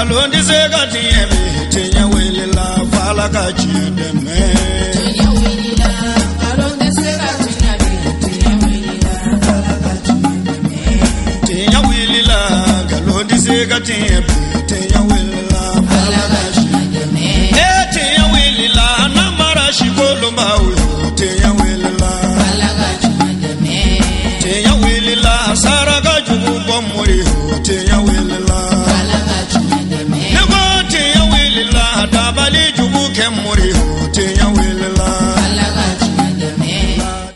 Nkalon tɛ se ka tiɲɛ bi, tiɲɛ wulila f'Ala ka tiɲɛ dɛmɛ. Tiɲɛ wulila, nkalon tɛ se ka tiɲɛ bi, tiɲɛ wulila f'Ala ka tiɲɛ dɛmɛ. Tiɲɛ wulila, nkalon tɛ se ka tiɲɛ bi, tiɲɛ wulila f'Ala ka tiɲɛ dɛmɛ. E tiɲɛ wulila, namara si kolonbaw yo, tiɲɛ wulila f'Ala ka tiɲɛ dɛmɛ. Tiɲɛ wulila, saraka jugu bɔ mori yo, tiɲɛ wulila f'Ala ka tiɲɛ dɛmɛ. Ne ko tiɲɛ wulila, dabali jugu kɛ mori yo, tiɲɛ wulila f'Ala ka tiɲɛ dɛmɛ.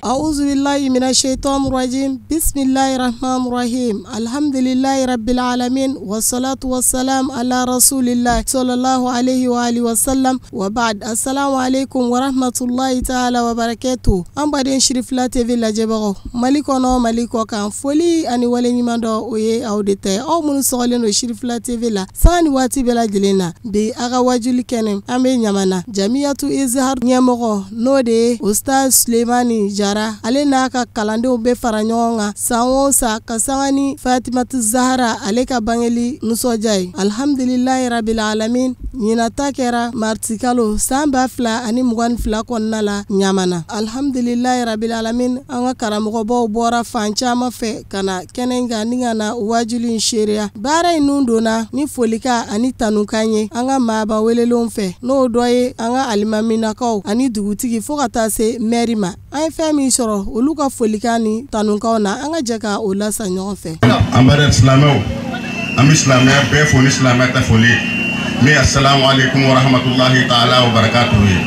أعوذ بالله من الشيطان الرجيم. بسم الله الرحمن الرحيم. الحمد لله رب العالمين والصلاة والسلام على رسول الله صلى الله عليه وآله وسلم وبعد. السلام عليكم ورحمة الله تعالى وبركاته. An baden Sirifila TV lajɛbagaw, Mali kɔnɔ, Mali kɔ kan, foli ani waleɲuman dɔ o ye aw de ta ye, aw minnu sɔgɔlen don Sirifila TV la sanga ni waati bɛɛ lajɛlen na. Bi a ka wajuli kɛnɛ, an bɛ Ɲamana Jamiyatu Izhar ɲɛmɔgɔ, n'o de ye Ustaz Sulemani Jara, ale n'a ka kalandenw bɛ fara ɲɔgɔn kan san o san ka sanga ni Fatimatu Zahara ale ka bangeli nisɔndiya ye. Alhamdulilayi rabil alamin, ɲinata kɛra marisikalo san 2022 kɔnɔna la Ɲamana. Alhamdulilayi rabil alamin, an ka karamɔgɔbaw bɔra fan caman fɛ ka na kɛnɛ kan ni ka na wajuli in seereya. Baara in nun donna ni folikan ani tanukan ye an ka maaba welelenw fɛ, n'o dɔ ye an ka alimaminakaw ani dugutigi fo ka taa se mɛri ma. An ye fɛn min sɔrɔ olu ka folikan ni tanukanw na, an ka jɛ ka o lasa ɲɔgɔn fɛ. An b'a silamɛw, an bɛ silamɛya bɛɛ fo ni silamɛya ta foli ye min ye asalamu aleykum wa rahmatulahi taala wa barakatuhu ye.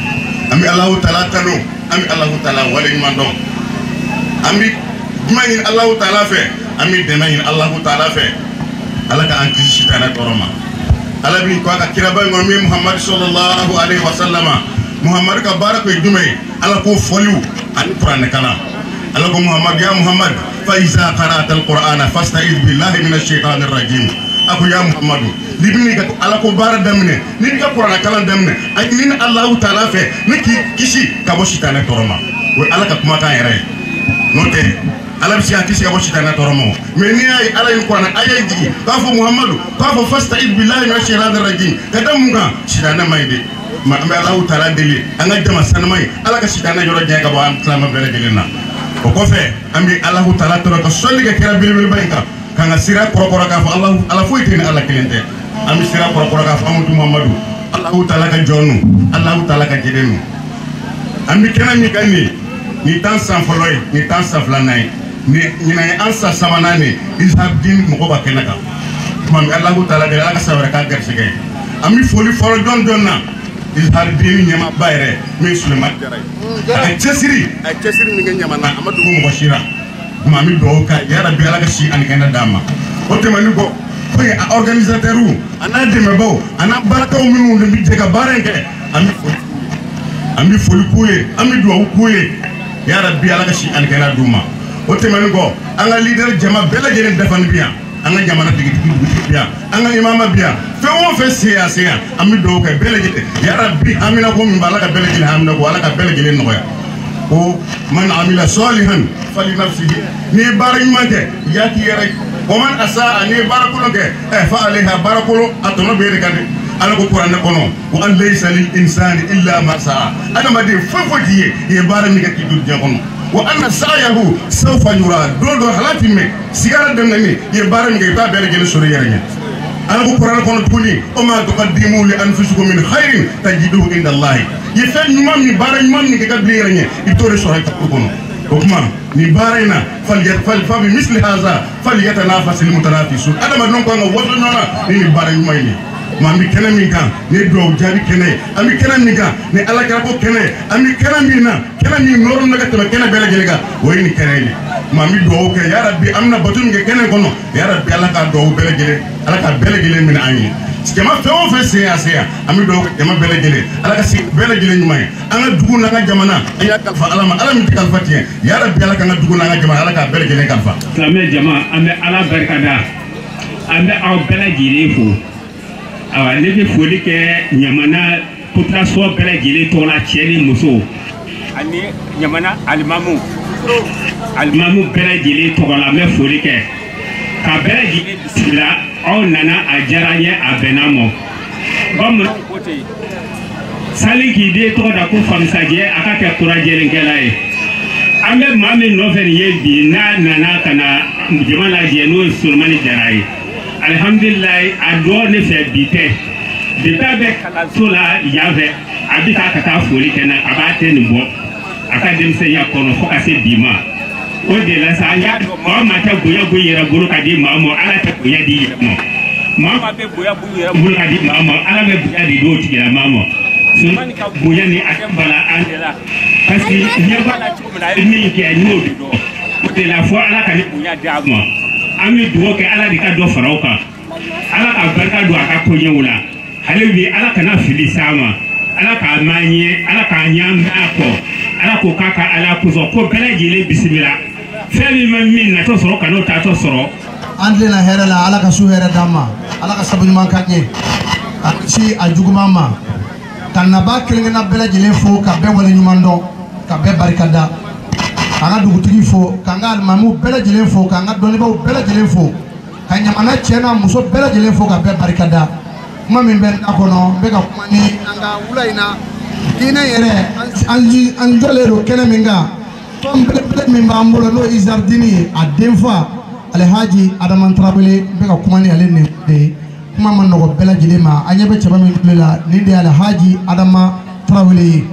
An bɛ Alahu taala tanu, an bɛ Alahu taala waleɲuman dɔn, an bɛ jumɛn ɲini Alahu taala fɛ, an bɛ dɛmɛ ɲini Alahu taala fɛ, Ala ka an kisi sitanɛ tɔɔrɔ ma. Ala bɛ ko a ka kiraba in kɔnɔ min ye Muhamadu sallallahu aleyhi wa sallama, Muhamadu ka baara ko ye jumɛn ye? Ala ko fɔliw ani kuranɛ kalan. Ala ko Muhamadu, ya Muhamadu, fa iza qara'ta al-Qur'ana fasta'iz billahi minash shaitanir rajim. A ko ya Muhamadu, n'i bɛ ka Ala ko baara daminɛ, n'i bɛ ka kuranɛ kalan daminɛ, a ɲini Alahu taala fɛ ni k'i kisi ka bɔ sitanɛ tɔɔrɔ ma. O ye Ala ka kumakan yɛrɛ ye. N'o tɛ, Ala bɛ se k'an kisi ka bɔ sitanɛ tɔɔrɔ ma o. Mais n'i y'a ye Ala ye kuranɛ aya in jigin k'a fɔ Muhamadu, k'a fɔ fasta'iz billahi minash shaitanir rajim, ka da mun kan? Sitanɛ man ɲi dɛ. An bɛ Alahu taala deli, an ka jama sanuma ye, Ala ka sitanɛ yɔrɔ janya ka bɔ an silamɛ bɛɛ lajɛlen na. O kɔfɛ, an bɛ Alahu taala tɔrɔ ka sɔnni kɛ kira belebeleba in kan, k'an ka sira kɔrɔkɔrɔ k'a fɔ Alahu Ala foyi tɛ ni Ala kelen tɛ. An bɛ sira kɔrɔkɔrɔ k'a fɔ Amadu Muhamadu, Alahu taala ka jɔn nu, Alahu taala ka jɛden nu. An bɛ kɛnɛ min kan nin, nin t'an san fɔlɔ ye, nin t'an san filanan ye, nin ɲinan ye an san sabanan de ye Izhar-Dine mɔgɔw ka kɛnɛ kan. Tuma min Alahu taala deli, Ala ka san wɛrɛ k'a garisɛgɛ ye. An bɛ foli fɔlɔ jɔn jɔn na? Izhar-Dine ɲɛmaaba yɛrɛ min ye Sulemani Jara ye. A ye cɛsiri, a ye cɛsiri min kɛ Ɲamana, a ma dogo mɔgɔ si la. Tuma an bɛ dugawu k'a ye, yarabi Ala ka si ani kɛnɛ d'a ma. O tɛmɛnen kɔ, ko ye a organisateur a n'a dɛmɛbaaw a n'a baarakɛw minnu de bɛ jɛ ka baara in kɛ, an bɛ foli k'u ye, an bɛ foli k'u ye, an bɛ dugawu k'u ye, yarabi Ala ka si ani kɛnɛ d'u ma. O tɛmɛnen kɔ, an ka leader jama bɛɛ lajɛlen dafani bi yan, an ka jamana dugutigi dugutigi bi yan, an ka imama bi yan, fɛn o fɛn se yan se yan, an bɛ dugawu kɛ bɛɛ lajɛlen, yarabi haminako min b'a, Ala ka bɛɛ lajɛlen haminako, Ala ka bɛɛ lajɛlen nɔgɔya. Ko man amila salihan fali nafsihi, n'i ye baara ɲuman kɛ i y'a k'i yɛrɛ ye, wa man asaa, n'i ye baara kolon kɛ fa alayha, baara kolon a tɔnɔ bɛ e de kan dɛ. Ala ko kuranɛ kɔnɔ, wa an laysa lil insani illa ma saa, adamaden foyi foyi t'i ye, i ye baara min kɛ k'i don diɲɛ kɔnɔ. Wa anna sa'yahu sawfa yura, don dɔ hal'a ti mɛn, sigara daminɛni, i ye baara min kɛ i b'a bɛɛ lajɛlen sɔrɔ i yɛrɛ ɲɛ. Ala ko kuranɛ kɔnɔ tuguni, o ma tuqaddimu li anfusikum min khairin tajiduhu inda Allahi, i ye fɛn ɲuman min, baara ɲuman min kɛ ka bila i yɛrɛ ɲɛ, i t'o de sɔrɔ i kaburu kɔnɔ. O tuma nin baara in na, fa bi misli haza falyatanafasil mutanafisun, adamadenw kan ka waso ɲɔgɔn na ni nin baara ɲuman in ye. Ma an bɛ kɛnɛ min kan, ni ye dugawu jaabi kɛnɛ ye, an bɛ kɛnɛ min kan, ni Ala kɛra ko kɛnɛ ye, an bɛ kɛnɛ min na, kɛnɛ min nɔrɔ bɛ ka tɛmɛ kɛnɛ bɛɛ lajɛlen kan, o ye nin kɛnɛ in ye. Ma an bɛ dugawu kɛ, yarabi an bɛna bato min kɛ kɛnɛ kɔnɔ, yarabi Ala k'a dugawu bɛɛ lajɛlen, Ala k'a bɛɛ lajɛlen minɛ an ye. Jama fɛn o fɛn se yan se yan, an bɛ dugawu kɛ jama bɛɛ lajɛlen, Ala ka sigi bɛɛ lajɛlen ɲuman ye. An ka dugu n'an ka jamana, an y'a kalifa Ala ma, Ala min tɛ kalifa tiɲɛ, yarabi Ala k'an ka dugu n'an ka jamana, Ala k'a bɛɛ lajɛlen kalifa. Silamɛ jama, an bɛ Ala barika da, an bɛ aw bɛɛ lajɛlen fo. Ayiwa, ne bɛ foli kɛ Ɲamana population bɛɛ lajɛlen tɔgɔ la, cɛ ni muso, ani Ɲamana alimamu, alimamu bɛɛ lajɛlen tɔgɔ la, n bɛ foli kɛ ka bɛɛ lajɛlen bisimila Aw nana a diyara n ye, a bɛnna ma. Bamananw ko ten, sali k'i den tɔgɔ da ko Famisajɛ, a ka kɛ kurajɛlenkɛla ye. An bɛ maa min nɔfɛ nin ye bi, n'a nana ka na jama lajɛ, n'o ye Solomani Jara ye. Alihamudulilayi, a dɔ ne fɛ bi tɛ. Depuis a bɛ kalanso la yan fɛ, a bɛ taa ka taa foli kɛ n na, a b'a tɛ nin bɔ a ka denmisɛnya kɔnɔ fo ka se bi ma. O de la sa, an y'a dɔn maa o maa tɛ bonya bɔ i yɛrɛ bolo ka di maa ma, Ala tɛ bonya di i yɛrɛ ma. Maa o maa bɛ bonya bɔ i yɛrɛ bolo ka di maa ma, Ala bɛ bonya di d'o tigilamɔgɔ ma. Solomani ka bonya ni a tɛ bala an de la, parce que ɲɛ b'a la cogo min na, a ye min kɛ n'o de dɔn. O de la fo Ala ka ne bonya di a ma. An bɛ dugawu kɛ Ala de ka dɔ fara o kan, Ala ka barika don a ka koɲɛw la. Hali bi Ala kana fili s'a ma, Ala k'a mɛn an ɲɛ, Ala k'a ɲɛ mɛn a kɔ, Ala ko k'a ka Ala kosɔn ko bɛɛ lajɛlen bisimila. Fɛn min ma min natɔ sɔrɔ ka n'o taatɔ sɔrɔ. An tilenna hɛrɛ la, Ala ka su hɛrɛ d'an ma, Ala ka sabu ɲuman k'an ye, a kisi a juguman ma. Ka nabaa kelen-kelenna bɛɛ lajɛlen fo, ka bɛɛ waleɲuman dɔn, ka bɛɛ barika da, k'an ka dugutigi fo, k'an ka alimamiw bɛɛ lajɛlen fo, k'an ka dɔnnibaw bɛɛ lajɛlen fo, ka ɲamana cɛ n'a muso bɛɛ lajɛlen fo, ka bɛɛ barika da. Kuma min bɛ n da kɔnɔ, n bɛ ka kuma ni an ka wula in na diinɛ yɛrɛ, an jɔlen don kɛnɛ min kan, tɔn belebele min b'an bolo n'o ye Izardini ye, a denfa Alihaji Adama Tarawele, n bɛ ka kuma ni ale nin de ye. Kuma ma nɔgɔ bɛɛ lajɛlen ma. An ɲɛ bɛ cɛba min tulo la, nin de ye Alihaji Adama Tarawele ye.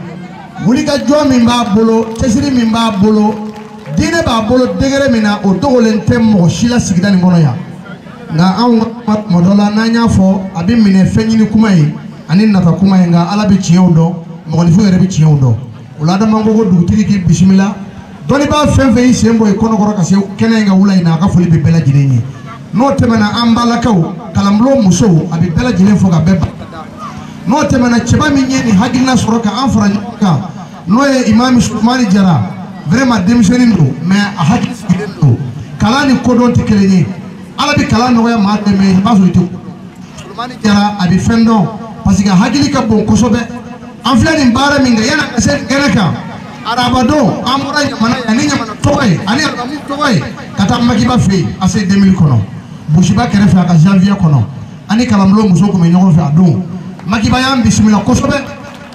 Wulikajɔ min b'a bolo, cɛsiri min b'a bolo, diinɛ b'a bolo degré min na, o dogolen tɛ mɔgɔ si la sigida nin kɔnɔ yan. Nka anw ka kuma dɔ la, n'an y'a fɔ, a bɛ minɛ fɛn ɲini kuma ye ani nata kuma ye, nka Ala bɛ tiɲɛw dɔn, mɔgɔninfinw yɛrɛ bɛ tiɲɛw dɔn. O la Adama ko ko dugutigi k'i bisimila, dɔnnibaa fɛn fɛn y'i sen bɔ i kɔnɔkɔrɔ ka se kɛnɛ in ka wula in na, a ka foli bɛ bɛɛ lajɛlen ye. N'o tɛmɛna, an balakaw kalanbulon musow, a bɛ bɛɛ lajɛlen fo ka bɛɛ barika da. N'o tɛmɛna, cɛba min ye nin hakilina sɔrɔ ka an fara ɲɔgɔn kan, n'o ye Imam Solomani Jara, vraiment denmisɛnnin don, mais a hakili sigilen don. Kalan ni kodɔn tɛ kelen ye. Ala bɛ kalan nɔgɔya maa dɛmɛ, i b'a sɔrɔ i tɛ kodɔn. Solomani Jara a bɛ fɛn dɔn, parce que a hakili ka bon kosɛbɛ. An filɛ nin baara min kɛ, yanni a ka se kɛnɛ kan, arabadon an bɔra Ɲamana yan ni Ɲamana tɔgɔ ye ani Arabu tɔgɔ ye ka taa Makiba fɛ yen ACI 2000 kɔnɔ, Busiba kɛrɛfɛ a ka janvier kɔnɔ, ani kalanbulon musow tun bɛ ɲɔgɔn fɛ a don. Makiba y'an bisimila kosɛbɛ,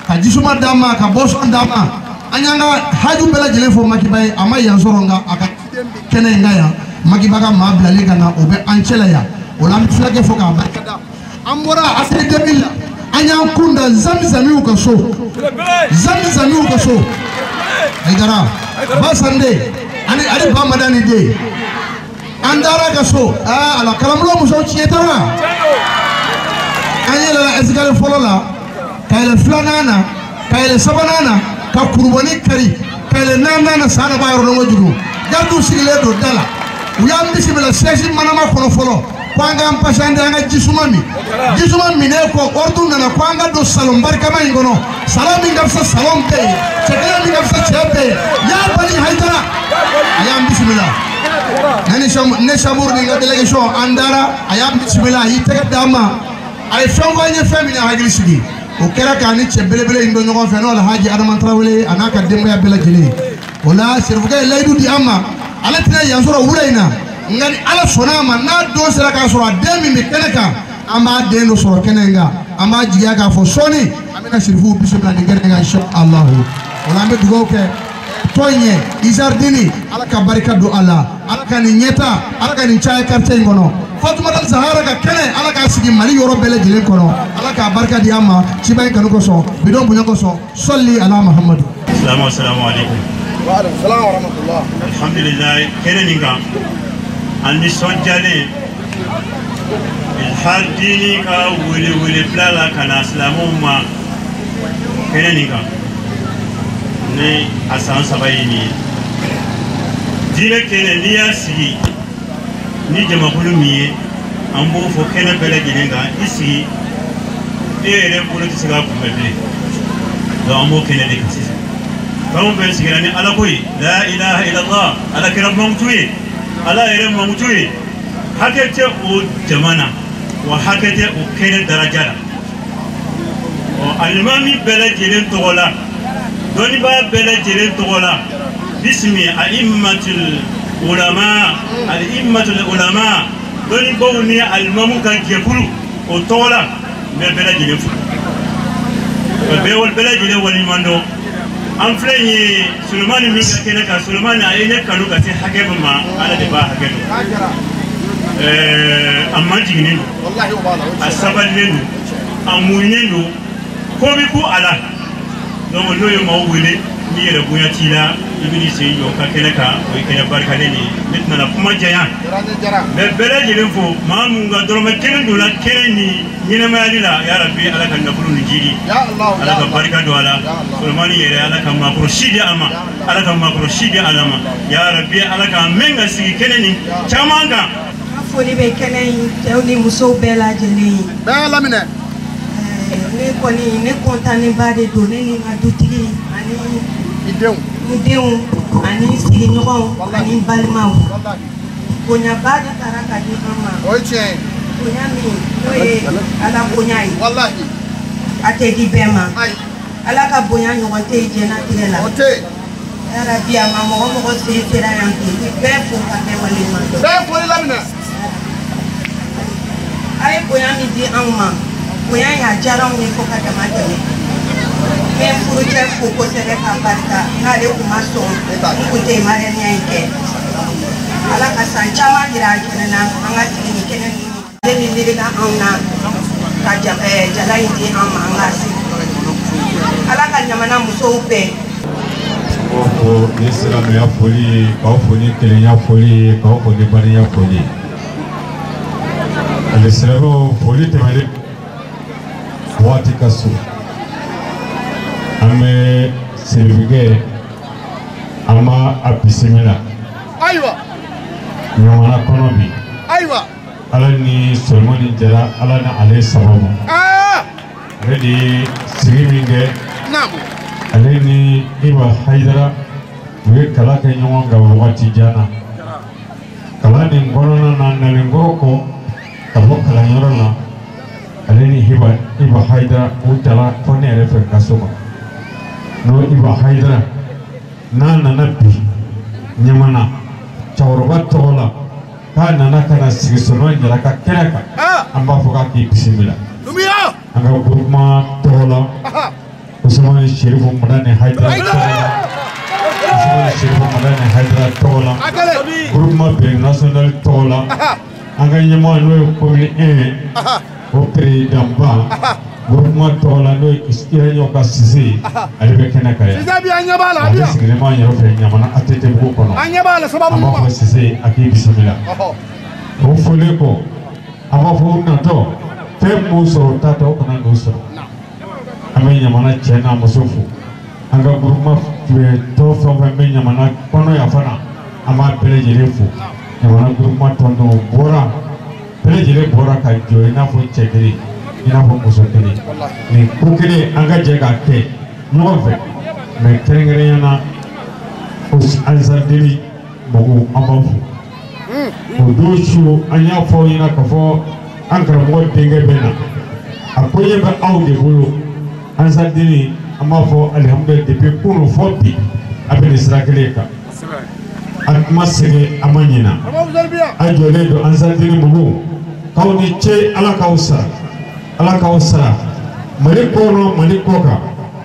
ka jisuma d'an ma, ka bɔsɔn d'an ma. An y'an ka haju bɛɛ lajɛlen fɔ Makiba ye, a ma yan sɔrɔ, nka a ka ciden bɛ kɛnɛ in kan yan. Makiba ka maa bilalen ka na, o bɛ an cɛla yan. O la an bɛ fulakɛ fɔ k'a barika da. An bɔra ACI 2000 la, an y'an kun da Zamizamiw ka so, Zamizamiw ka so. Hayidara Basande ani Bamadani den, an taara ka so. Aa ala, kalanbulon musow tiɲɛ taara. An yɛlɛla escalier fɔlɔ la, ka yɛlɛ filanan na, ka yɛlɛ sabanan na, ka kurubɔni kari, ka yɛlɛ naaninan na. San dɔ b'a yɔrɔ dɔn kojugu. Garidiw sigilen don da la, u y'an bisimila siège manama kɔnɔ fɔlɔ, ko an k'an patienter, an ka jisuma min. Jisuma minnen kɔ, ordre nana ko an ka don salon barikama in kɔnɔ, salon min ka fisa salon bɛɛ ye, cɛ kelen min ka fisa cɛ bɛɛ ye. Yaa Bani Hayidara, a y'an bisimila. Ne Samuru ni n ka délégation, an taara, a y'an bisimila, a y'i tɛgɛ d'an ma, a ye fɛn fɔ an ye, fɛn min ye hakili sigi. O kɛra k'a ni cɛ belebele in don ɲɔgɔn fɛ, n'o Alhaji Adama Tarawele a n'a ka denbaya bɛɛ lajɛlen. O la Serifukɛ ye layidu di an ma, ale tɛna yan sɔrɔ wula in na, nka ni Ala sɔnna a ma, n'a don sera k'a sɔrɔ a den min bɛ kɛnɛ kan, an b'a den dɔ sɔrɔ kɛnɛ in kan. An b'a jigiya k'a fɔ sɔɔni an bɛna Serifuw bisimila nin kɛnɛ in kan, inshallahu. O la an bɛ dugawu kɛ tɔn in ye, Izardini, Ala ka barika don a la, Ala ka nin ɲɛta, Ala ka nin caya quartier in kɔnɔ. Fatumata Zahara ka kɛnɛ, Ala k'a sigi Mali yɔrɔ bɛɛ lajɛlen kɔnɔ, Ala k'a barika di an ma ciba in kanu kosɔn, bidɔn bonya kosɔn. Sɔli ala Muhammadu. Salamu alaikum. Wa alaikum salam wa rahmatullah. Alhamdulillah, kɛnɛ nin kan an nisɔndiyalen Izardini ka welewele bila la ka na silamɛw ma kɛnɛ nin kan ni a san 3 ye nin ye. Diinɛ kɛnɛ, n'i y'a sigi ni jamakulu min ye, an b'o fɔ kɛnɛ bɛɛ lajɛlen kan, i sigi e yɛrɛ bolo tɛ se k'a kunbɛ bilen. Donc an b'o kɛnɛ de kan sisan. Fɛn o fɛn sigira ni Ala ko ye, la ilaha illallah, Ala kɛra mankutu ye, Ala yɛrɛ mankutu ye, hakɛ tɛ o jama na, wa hakɛ tɛ o kɛnɛ daraja la. Ɔ alimami bɛɛ lajɛlen tɔgɔ la, dɔnnibaa bɛɛ lajɛlen tɔgɔ la, bisimi a'immatul ulama, a'immatul ulama, Dɔnnibaaw ni alimamu ka jɛkulu o tɔgɔ la n bɛ bɛɛ lajɛlen fo ka bɛɛ lajɛlen waleɲuman dɔn. An filɛ nin ye Solomani min ka kɛnɛ kan, Solomani a ye ne kanu ka se hakɛ min ma, Ala de b'a hakɛ dɔn. A majiginnen don, a sabalilen don, a muɲunen don, ko bɛ ku a la. Donc n'o ye maaw wele, n'i yɛrɛ bonya t'i la, i bɛ n'i sen jɔ ka kɛnɛ kan, o ye kɛnɛ barikalen de ye. Ne tɛna na kuma janya, n bɛ bɛɛ lajɛlen fo. Maa mun ka dɔrɔmɛ kelen donna kɛnɛ ni ɲɛnɛmayali la, yarabi Ala ka nafolo ni jidi, Ala ka barika don a la. Solomani yɛrɛ, Ala ka maakɔrɔ si di a ma, Ala ka maakɔrɔ si di Ala ma, yarabi Ala ka mɛn ka sigi kɛnɛ ni caman kan. N ka foli bɛ kɛnɛ in cɛw ni musow bɛɛ lajɛlen ye. Bɛɛ laminɛ. Ne kɔni ne kɔntanenba de don, ne ni n ka dutigi ani n denw ani n sigiɲɔgɔnw ani n balimaw. Bonyaba de taara ka di an ma. O ye tiɲɛ ye. Bonya min n'o ye Ala bonya ye. Walahi. A tɛ di bɛɛ ma. Ala ka bonya ɲɔgɔn tɛ yen diɲɛlatigɛ la. O tɛ yen. Yarabi a ma mɔgɔ mɔgɔ sen sera yan bi, n bɛ bɛɛ fo ka bɛɛ waleɲuman dɔn. Bɛɛ foli laminɛ. A ye bonya min di anw ma, bonya in a diyara anw ye fo ka dama tɛmɛ. N bɛ n furucɛ fo kosɛbɛ k'a barika, n'ale tun ma sɔn n tun tɛ marɛniya in kɛ. Ala ka san caman yira an kɛnɛ na, an ka sigi nin kɛnɛ ninnu. Ale min miirila anw na ka jala in di an ma, an k'a sigi. Ala ka ɲamana musow bɛɛ. N b'aw fo ni silamɛya foli ye, k'aw fo ni kelenya foli ye, k'aw fo ni badenya foli ye. Ale silamɛw foli tɛmɛnen waati ka surun. An bɛ Sirifikɛ, an b'a a bisimila. Ayiwa. Ɲamana kɔnɔ bi. Ayiwa. Ala ni Solomani Jara, Ala ni ale sababu. Ale de ye sigi min kɛ. Naamu. Ale ni Iba Hayidara u ye kalan kɛ ɲɔgɔn kan wagati jan na. Kalan nin kɔnɔna na, nalenkɔrɔ kɔ ka bɔ kalanyɔrɔ la, ale ni Iba Hayidara u taara fɔ ne yɛrɛ fɛ kaso kɔnɔ. N'o Iba Hayidara n'a nana bi Ɲamana cɛkɔrɔba tɔgɔ la k'a nana ka na sigi Solomani Jara ka kɛnɛ kan, an b'a fɔ k'a k'i bisimila. An ka groupement tɔgɔ la, Usumani Serifu Madani Hayidara tɔgɔ la, Usumani Serifu Madani Hayidara tɔgɔ la, groupement Bɛn national tɔgɔ la, an ka ɲɛmɔgɔ n'o ye commune 1 o président ba groupement tɔgɔ la n'o ye Iraɲɔ ka Sise ye, ale bɛ kɛnɛ kan yan. Sise bi an ɲɛ b'a la, a Ale bi yan. sigilen b'an yɛrɛ fɛ Ɲamana ATT bugu kɔnɔ. An ɲɛ b'a la sababu An b'a ɲuman. fɔ Sise a k'i bisimila. O fɔlen kɔ, an b'a fɔ u natɔ fɛn m'u sɔrɔ u tatɔ u kana n'u sɔrɔ. An bɛ Ɲamana cɛ n'a muso fo. An ka groupement tɔ fɛn o fɛn bɛ Ɲamana kɔnɔ yan fana, an b'a bɛɛ lajɛlen fo. Ɲamana groupement tɔndenw bɔra, bɛɛ lajɛlen bɔra ka jɔ i n'a fɔ cɛ kelen, i n'a fɔ muso kelen. Nin ko kelen an ka jɛ k'a kɛ ɲɔgɔn fɛ, mais kɛrɛnkɛrɛnnenya la Ansarideli mɔgɔw an b'aw fo. O don su an y'a fɔ aw ɲɛna k'a fɔ an karamɔgɔ denkɛ bɛ na, a koɲɛ bɛ aw de bolo. Ansarideli an b'a fɔ alihamudulilayi depuis kunun fɔ bi a bɛ nin sira kelen kan. An ma sɛgɛn, an ma ɲina. An jɔlen don Ansarideli mɔgɔw k'aw ni ce, Ala k'aw sara, Ala k'aw sara. Mali kɔnɔ, Mali kɔ kan,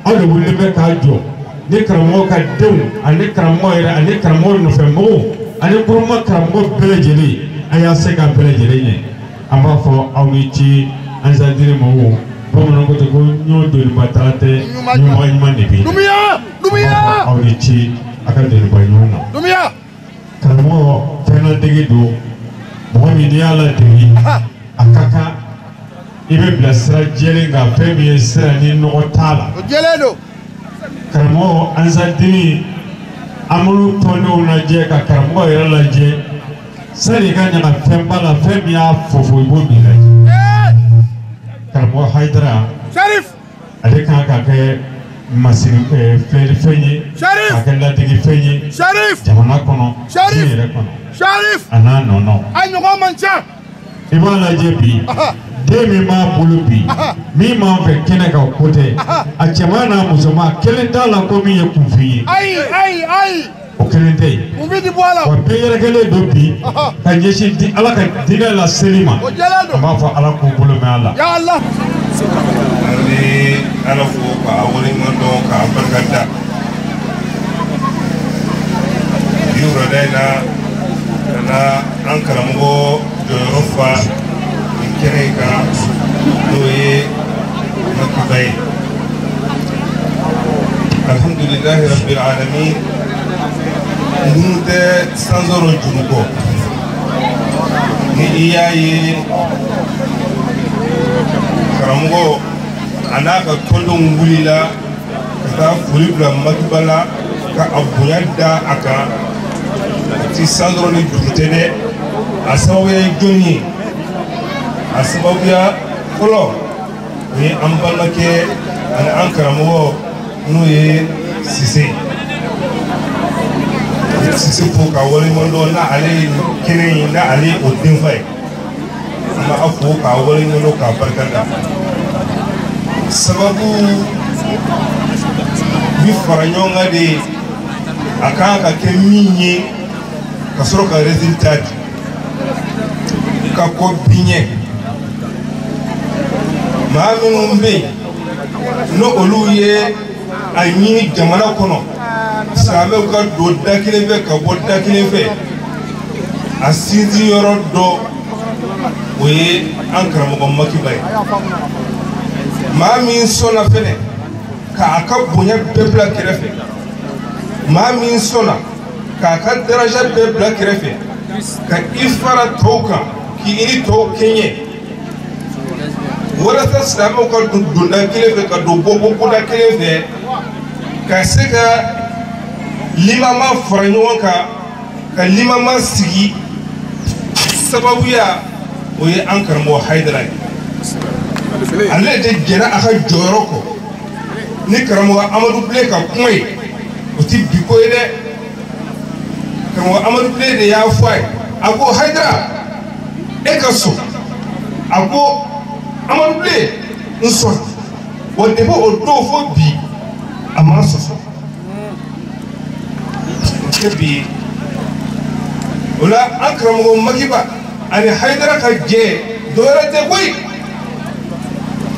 aw de wulilen bɛ k'a jɔ ni karamɔgɔ ka denw ani karamɔgɔ yɛrɛ ani karamɔgɔ nɔfɛmɔgɔw ani groupement karamɔgɔ bɛɛ lajɛlen, an y'a se k'a bɛɛ lajɛlen ɲɛ. An b'a fɔ aw ni ce Ansarideli mɔgɔw. Bamananw ko ten ko ɲɔ doniba taara tɛ, ɲuman ɲuman de bɛ yen. Dumuya! Dumuya! Aw ni ce a ka doniba ɲuman na. Dumuya! Karamɔgɔ fɛn ladege don, mɔgɔ min n'i y'a ladege a ka kan i bɛ bila sira jɛlen kan, fɛn min ye sira ni nɔgɔ t'a la. O jɛlen don. Karamɔgɔ Ansarideli an b'olu tɔndenw lajɛ ka karamɔgɔ yɛrɛ lajɛ, sani i ka ɲaga fɛnba la, fɛn min y'a fofo i b'o de lajɛ. Karamɔgɔ Hayidara Sharif. ale kan ka kɛ masiri filɛlifɛn ye, Sharif. ka kɛ ladegefɛn ye Sharif. jamana kɔnɔ, Sharif. diɲɛ yɛrɛ kɔnɔ, Sharif. a n'a nɔnɔ. A ɲɔgɔn man ca. I b'a lajɛ bi, den min b'a bolo bi, min b'an fɛ kɛnɛ kan, ko tɛ a cɛman n'a musoman kelen t'a la ko min ye kunfin ye. Ayi ayi ayi. O kelen tɛ yen. Wa bɛɛ yɛrɛkɛlen don bi ka ɲɛsin di Ala ka diinɛ laseli ma. An b'a fɔ Ala k'u bolo mɛn a la. An bɛ Ala fo k'a waleɲuman dɔn k'a barika da. Bi wulada in na ka na an karamɔgɔ jɔyɔrɔ fa nin kɛnɛ in kan n'o ye Makiba ye. Alhamdulilahi rabbil alamin. Minnu tɛ sansɔrɔ juru kɔ ni i y'a ye karamɔgɔ a n'a ka tɔndenw wulila ka taa foli bila Makiba la ka a bonya da a kan a ti sansɔrɔ ni juru tɛ dɛ. A sababuya ye jɔnni ye? A sababuya fɔlɔ o ye an balimakɛ ani an karamɔgɔ n'o ye Sise. Sise fo ka waleɲuman dɔn n'ale ye kɛnɛ in n'ale ye o denfa ye. An b'a fo k'a waleɲuman dɔn k'a barika da. Sababu bi fara ɲɔgɔn kan de a kan ka kɛ min ye ka sɔrɔ ka résultat di ka kɔ bi ɲɛ. Maa minnu bɛ yen n'o olu ye a ɲini jamana kɔnɔ silamɛw ka don da kelen fɛ ka bɔ da kelen fɛ a sinsin yɔrɔ dɔ o ye an karamɔgɔ Makiba ye. Maa min sɔnna fɛnɛ k'a ka bonya bɛɛ bila kɛrɛfɛ, maa min sɔnna k'a ka daraja bɛɛ bila kɛrɛfɛ ka i fara tɔw kan k'i ni tɔw kɛɲɛ walasa silamɛw ka don donda kelen fɛ ka don bɔbɔda kelen fɛ ka se ka limama fara ɲɔgɔn kan ka limama sigi sababuya o ye an karamɔgɔ Hayidara ye. Ale de jɛra a ka jɔyɔrɔ kɔ ni karamɔgɔ Amadu Bilen ka kuma ye o ti bi ko ye dɛ. Karamɔgɔ Amadu Bilen de y'a fɔ a ye, a ko Hayidara e ka sɔn. A ko Amadu Bilen n sɔn. Wa depuis o don fo bi a ma sɔsɔ. O tɛ bi ye. O la an karamɔgɔ Makiba ani Hayidara ka jɛ dɔwɛrɛ tɛ koyi,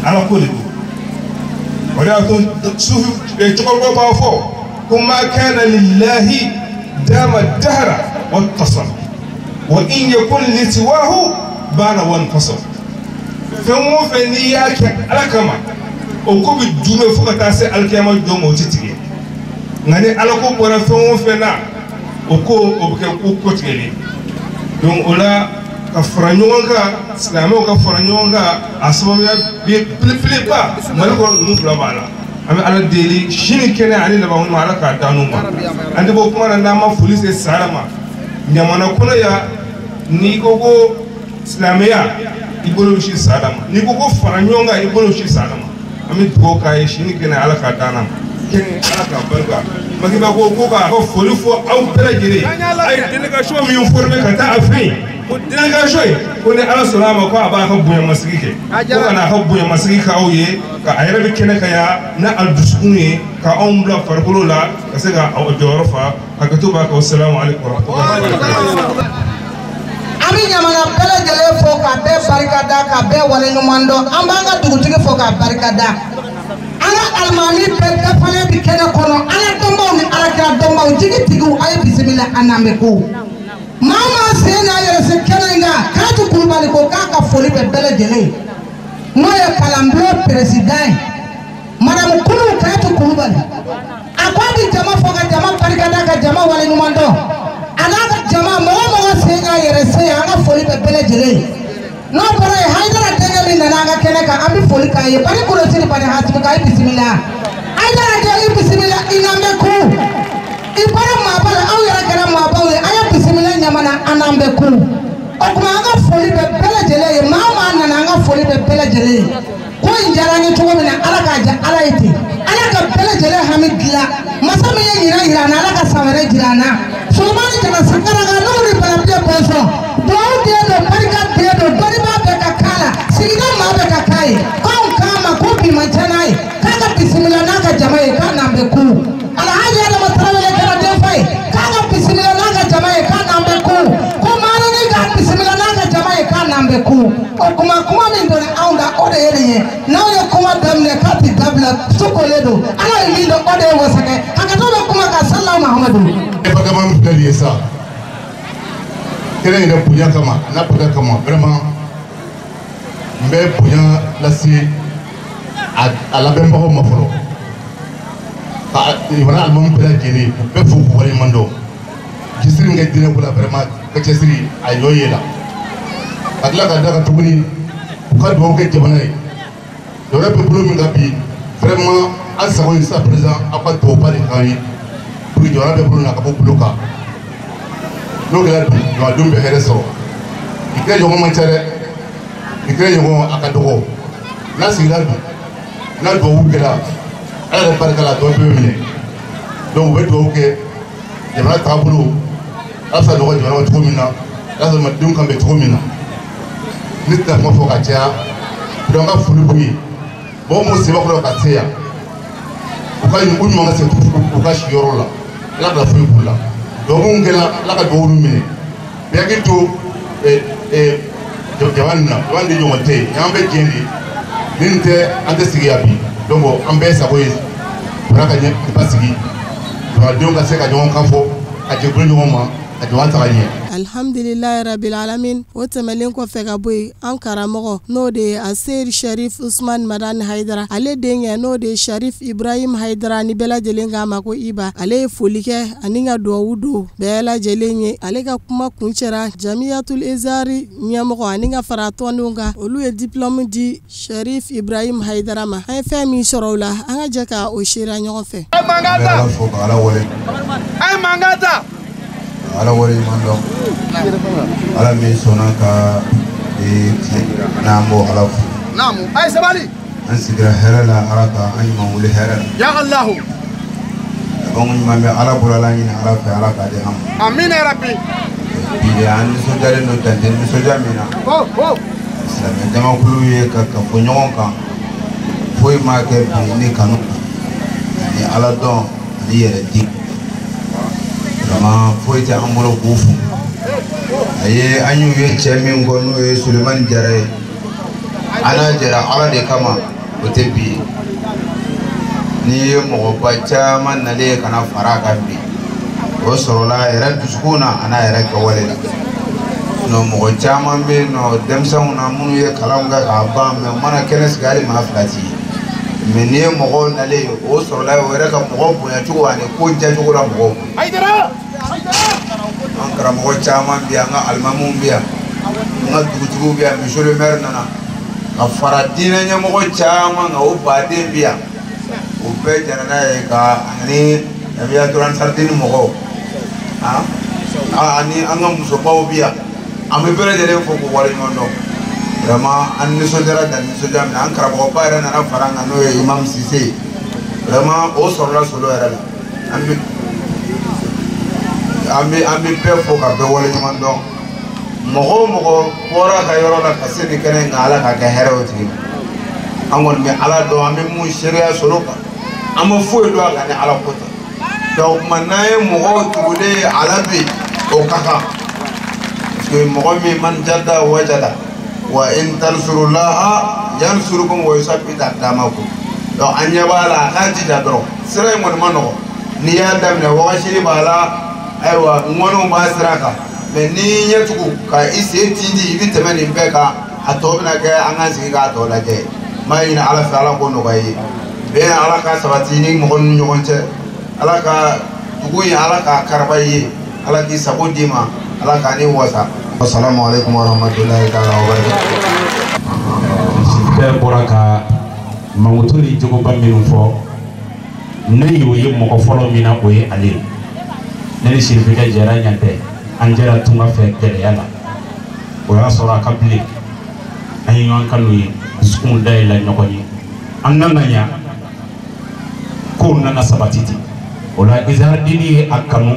Ala ko de don. O de y'a to sufi cɛkɔrɔbaw b'a fɔ ko ma kana lillahi dama dahara wa tasar wa in yakun li siwahu bana wa infasal. Fɛn o fɛn n'i y'a kɛ Ala kama o ko bɛ duumɛ fo ka taa se alikiyama jɔ ma o ti tigɛ. Nka ni Ala ko bɔra fɛn o fɛn na o ko o bɛ kɛ ko kɔtigɛlen. Donc o la ka fara ɲɔgɔn kan silamɛw ka fara ɲɔgɔn kan a sababuya belebeleba Mali kɔnɔ ninnu fila b'a la. An bɛ Ala deli sini kɛnɛ ani laban ɲuman Ala k'a d'an n'u ma. An tɛ bɔ kuma na n'an ma foli se sara ma. Ɲamana kɔnɔ yan n'i ko ko silamɛya i bolo bɛ sin sada ma, n'i ko ko fara ɲɔgɔn kan i bolo bɛ sin sada ma. An bɛ dugawu k'a ye sini kɛnɛ Ala k'a d'an ma. Kɛnɛ Ala k'a barika. Makiba ko ko k'a ka foli fɔ aw bɛɛ lajɛlen. A ye délégation min formé ka taa a fɛ yen ko délégation in ko ni Ala sɔnna a ma ko a b'a ka bonyamasigi kɛ. Ko ka n'a ka bonyamasigi k'aw ye ka a yɛrɛ bɛ kɛnɛ kan yan n'a a dusukun ye ka anw bila farikolo la ka se ka jɔyɔrɔ fa. Hakɛto b'a kan. Salamu aleykum wa rahmatulahi wa barakatuh. An bɛ ɲamana bɛɛ lajɛlen fo ka bɛɛ barika da ka bɛɛ waleɲuman dɔn. An b'an ka dugutigi fo k'a barika da. An ka alimami bɛɛ dafalen bɛ kɛnɛ kɔnɔ. Ala dɔnbaw ni alakira dɔnbaw jigitigiw a ye bisimila an n'an bɛ ko. Maa o maa sen n'a yɛrɛ se kɛnɛ in kan Katu Kulubali ko k'a ka foli bɛ bɛɛ lajɛlen ye. N'o ye kalanbulon peresidan ye Madamu Kulu Katu Kulubali. A ko a bɛ jama fo ka jama barika da ka jama waleɲuman dɔn. A n'a ka jama mɔgɔ mɔgɔ sen n'a yɛrɛ se an ka foli bɛ bɛɛ lajɛlen ye. N'o bɔra yen Hayidara denkɛ min nana an ka kɛnɛ kan an bɛ foli k'a ye. Bari Kɔlɔsi ni Bari Hasimi k'a ye bisimila. Hayidara den i bisimila i n'an bɛ ku. I bɔra maaba la anw yɛrɛ kɛra maabaw ye. An ye bisimila ɲamana an n'an bɛ ku. O tuma an ka foli bɛ bɛɛ lajɛlen ye. Maa o maa nana an ka foli bɛ bɛɛ lajɛlen ye. Ko in diyara an ye cogo min na Ala k'a diya Ala ye ten. Ala ka bɛɛ lajɛlen hami dilan. Masa min ye ɲinan yira an na Ala ka san wɛrɛ jira an na. Solomani Jara Sankaraga n'o ni Balabilen Bɔnsɔn. Duwawu den don barika den don dɔnnibaa bɛɛ ka k'a la sigida maa bɛɛ ka k'a ye. K'anw k'a ma ko bi man ca n'a ye. K'a ka bisimila n'a ka jama ye k'a n'an bɛ ku. Alhaji Adama Tarawele kɛra denfa ye. K'a ka bɛ kun o kuma kuma min donna anw da o de ye nin ye n'anw ye kuma daminɛ k'a ti dabila su kolen don Ala ye min dɔn o de ye wasakɛ hakɛto bɛ kuma kan salamu Mahamadu. E bagama min filɛ nin ye sa kɛnɛ yɛrɛ bonya kama a n'a bonya kama vraiment n bɛ bonya lase a labɛnbagaw ma fɔlɔ ka ɲamana alimami bɛɛ lajɛlen u bɛɛ fo k'u waleɲuman dɔn cɛsiri min kɛ diinɛ ko la vraiment ka cɛsiri a yɔ ye la ka tila ka da kan tuguni u ka dugawu kɛ jamana ye jamana bɛ bolo min kan bi vraiment an sago ye sisan président aw ka duwawuba de k'an ye pour que jamana bɛ bolo na ka bɔ bolo kan n'o kɛra bi jamanadenw bɛ hɛrɛ sɔrɔ i kɛ ɲɔgɔn man ca dɛ i kɛ ɲɔgɔn a ka dɔgɔ n'a sigira dun n'a duwawu kɛra Ala yɛrɛ barika la duwawu bɛɛ bɛ minɛ donc u bɛ duwawu kɛ jamana taabolo ala bɛ se ka nɔgɔ jamana ma cogo min na ala bɛ se ka denw kan bɛn cogo min na ne tɛna kuma fɔ ka caya donc an ka foli b'u ye mɔgɔ minnu sen b'a kɔrɔ ka se yan u ka u ɲuman ka se u ka siyɔrɔ la Ala kana foyi k'u la duwawu minnu kɛra Ala ka duwawu minɛ bɛɛ hakili to jama nin na jama nin ɲɔgɔn tɛ yen an bɛ diɲɛ de ni nin tɛ an tɛ sigi yan bi donc an bɛɛ sago ye jamana ka ɲɛ basigi jamanadenw ka se ka ɲɔgɔn kan fɔ ka jɛkulu ɲɔgɔn ma ka jamana taga ɲɛ. Alhamdulilayi rabil alamin o tɛmɛlen kɔfɛ ka bɔ yen an karamɔgɔ n'o de ye Aseri Sharif Usman Madani Hayidara ale denkɛ n'o de ye Sharif Ibrahim Hayidara ni bɛɛ lajɛlen k'a ma ko Iba ale ye foli kɛ ani ka duwawu don bɛɛ lajɛlen ye ale ka kuma kuncɛra Jamiyatul Izari ɲɛmɔgɔ ani ka fara tɔndenw kan olu ye diplôme di Sharif Ibrahim Hayidara ma an ye fɛn min sɔrɔ o la an ka jɛ ka o seereya ɲɔgɔn fɛ. Ala waleɲuman dɔn Ala min sɔnna ka tile n'an b'o Ala fo. Naamu a ye sabali. An sigira hɛrɛ la Ala ka an ɲuman wuli hɛrɛ la. Ya Alahu. Labanko ɲuman bɛ Ala bolo Ala ɲini Ala fɛ Ala k'a di an ma. Amina ya Rabbi. Bi de an nisɔndiyalen don dan tɛ nisɔndiya min na. Silamɛ jamakulu ye ka kafo ɲɔgɔn kan foyi ma kɛ bi ni kanu ani Ala dɔn ani yɛrɛ di. Vraiment foyi tɛ an bolo k'u fo a ye an y'u ye cɛ min kɔ n'o ye Sulemani Jara ye an n'a jɛra Ala de kama o tɛ bi ye n'i ye mɔgɔba caman nalen ye ka na fara a kan bi o sɔrɔla a yɛrɛ dusukun na a n'a yɛrɛ kɛwale la sinon mɔgɔ caman bɛ yen nɔ denmisɛnw na minnu ye kalanw kɛ k'a ban mɛ u mana kɛnɛ sigi hali maa fila t'i ye mɛ n'i ye mɔgɔw nalen ye o sɔrɔla o yɛrɛ ka mɔgɔ bonyacogo ani ko diyacogo la mɔgɔw bolo. An karamɔgɔ caman bɛ yan an ka alimamuw bɛ yan an ka dugutigiw bɛ yan monsieur le maire nana ka fara diinɛ ɲɛmɔgɔ caman kan o baden bɛ yan o bɛɛ jɛra n'a ye ka ani Jamiyatul Ansardini mɔgɔw ani an ka musobaw bɛ yan an bɛ bɛɛ lajɛlen fo k'u waleɲuman dɔn vraiment an nisɔndiyara dan nisɔndiya min na an karamɔgɔba yɛrɛ nana fara an kan n'o ye Imam Sise ye vraiment o sɔrɔla solo yɛrɛ la an bɛ bɛɛ fo ka bɛɛ waleɲuman dɔn mɔgɔ o mɔgɔ bɔra ka yɔrɔ la ka se nin kɛnɛ in kan Ala k'a kɛ hɛrɛ o tigi ma an kɔni bɛ Ala dɔn an bɛ mun seereya solo kan an ma foyi dɔn a kan ni Ala ko tɛ donc kuma n'an ye mɔgɔw tugulen ye ala bi o ka kan parce que mɔgɔ min man jada wajada wa in tansurullaha yansurukum wa yusabbit aqdamakum donc an ɲɛ b'a la a k'a jija dɔrɔn sira in kɔni ma nɔgɔn n'i y'a daminɛ wagasili b'a la ayiwa ŋɔniw b'a sira kan mɛ n'i ɲɛ tugu ka i sen tintin i bɛ tɛmɛ nin bɛɛ kan a tɔ bɛna kɛ an k'an sigi k'a tɔ lajɛ n b'a ɲini Ala fɛ Ala k'o nɔgɔya i ye bɛn Ala ka sabati ni mɔgɔ ni ɲɔgɔn cɛ Ala ka dugu in Ala k'a karaba i ye Ala k'i sago d'i ma Ala k'a ni wasa. Assalamu alaikum warahmatullahi taala wabarakatuh. Bɛɛ bɔra ka mankutu ni jogoba minnu fɔ ne y'o ye mɔgɔ fɔlɔ min na o ye ale ye. Ne ni Sirifikɛ jɛra ɲan tɛ an jɛra tunga fɛ gɛlɛya la o y'a sɔrɔ a ka bilen an ye ɲɔgɔn kanu ye dusukunw dayɛlɛ ɲɔgɔn ye an nana yan kow nana sabati ten o la Izardini ye a kanu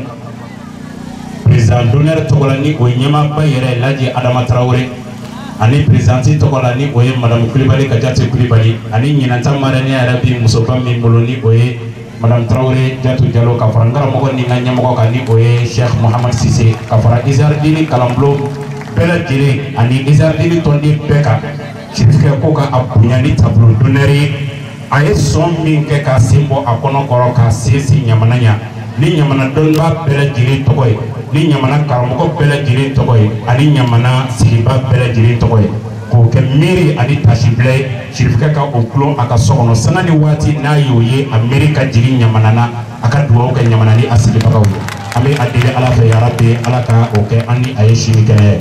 président d'honneur tɔgɔ la ni o ye ɲɛmaaba yɛrɛ Laji Adama Tarawele ani présidente tɔgɔ la ni o ye madame Kulibali Kajate Kulibali ani ɲinanta marraine yɛrɛ bi musoba min bolo ni o ye madame Traoré Jatu Jalo ka fara n karamɔgɔ ni n ka ɲɛmɔgɔ kan ni o ye Cheikh Mohamed Sise ka fara Izardini kalanbulon bɛɛ lajɛlen ani Izardini tɔnden bɛɛ kan. Sirifukɛ ko ka a bonya ni tableau d'honneur ye. A ye sɔn min kɛ k'a sen bɔ a kɔnɔ kɔrɔ k'a sinsin ɲamana ɲa ni ɲamana dɔnnibaa bɛɛ lajɛlen tɔgɔ ye, ni ɲamana karamɔgɔ bɛɛ lajɛlen tɔgɔ ye, ani ɲamana sigiba bɛɛ lajɛlen tɔgɔ ye, k'o kɛ miiri ani tasibila ye. Sirifukɛ ka o gulon a ka so kɔnɔ sanga ni waati n'a y'o ye, a miiri ka jigin ɲamana na, a ka dugawu kɛ ɲamana ni a sigibagaw ye. An bɛ a deli Ala fɛ yarabi Ala ka o kɛ an ni a ye sini kɛnɛ ye.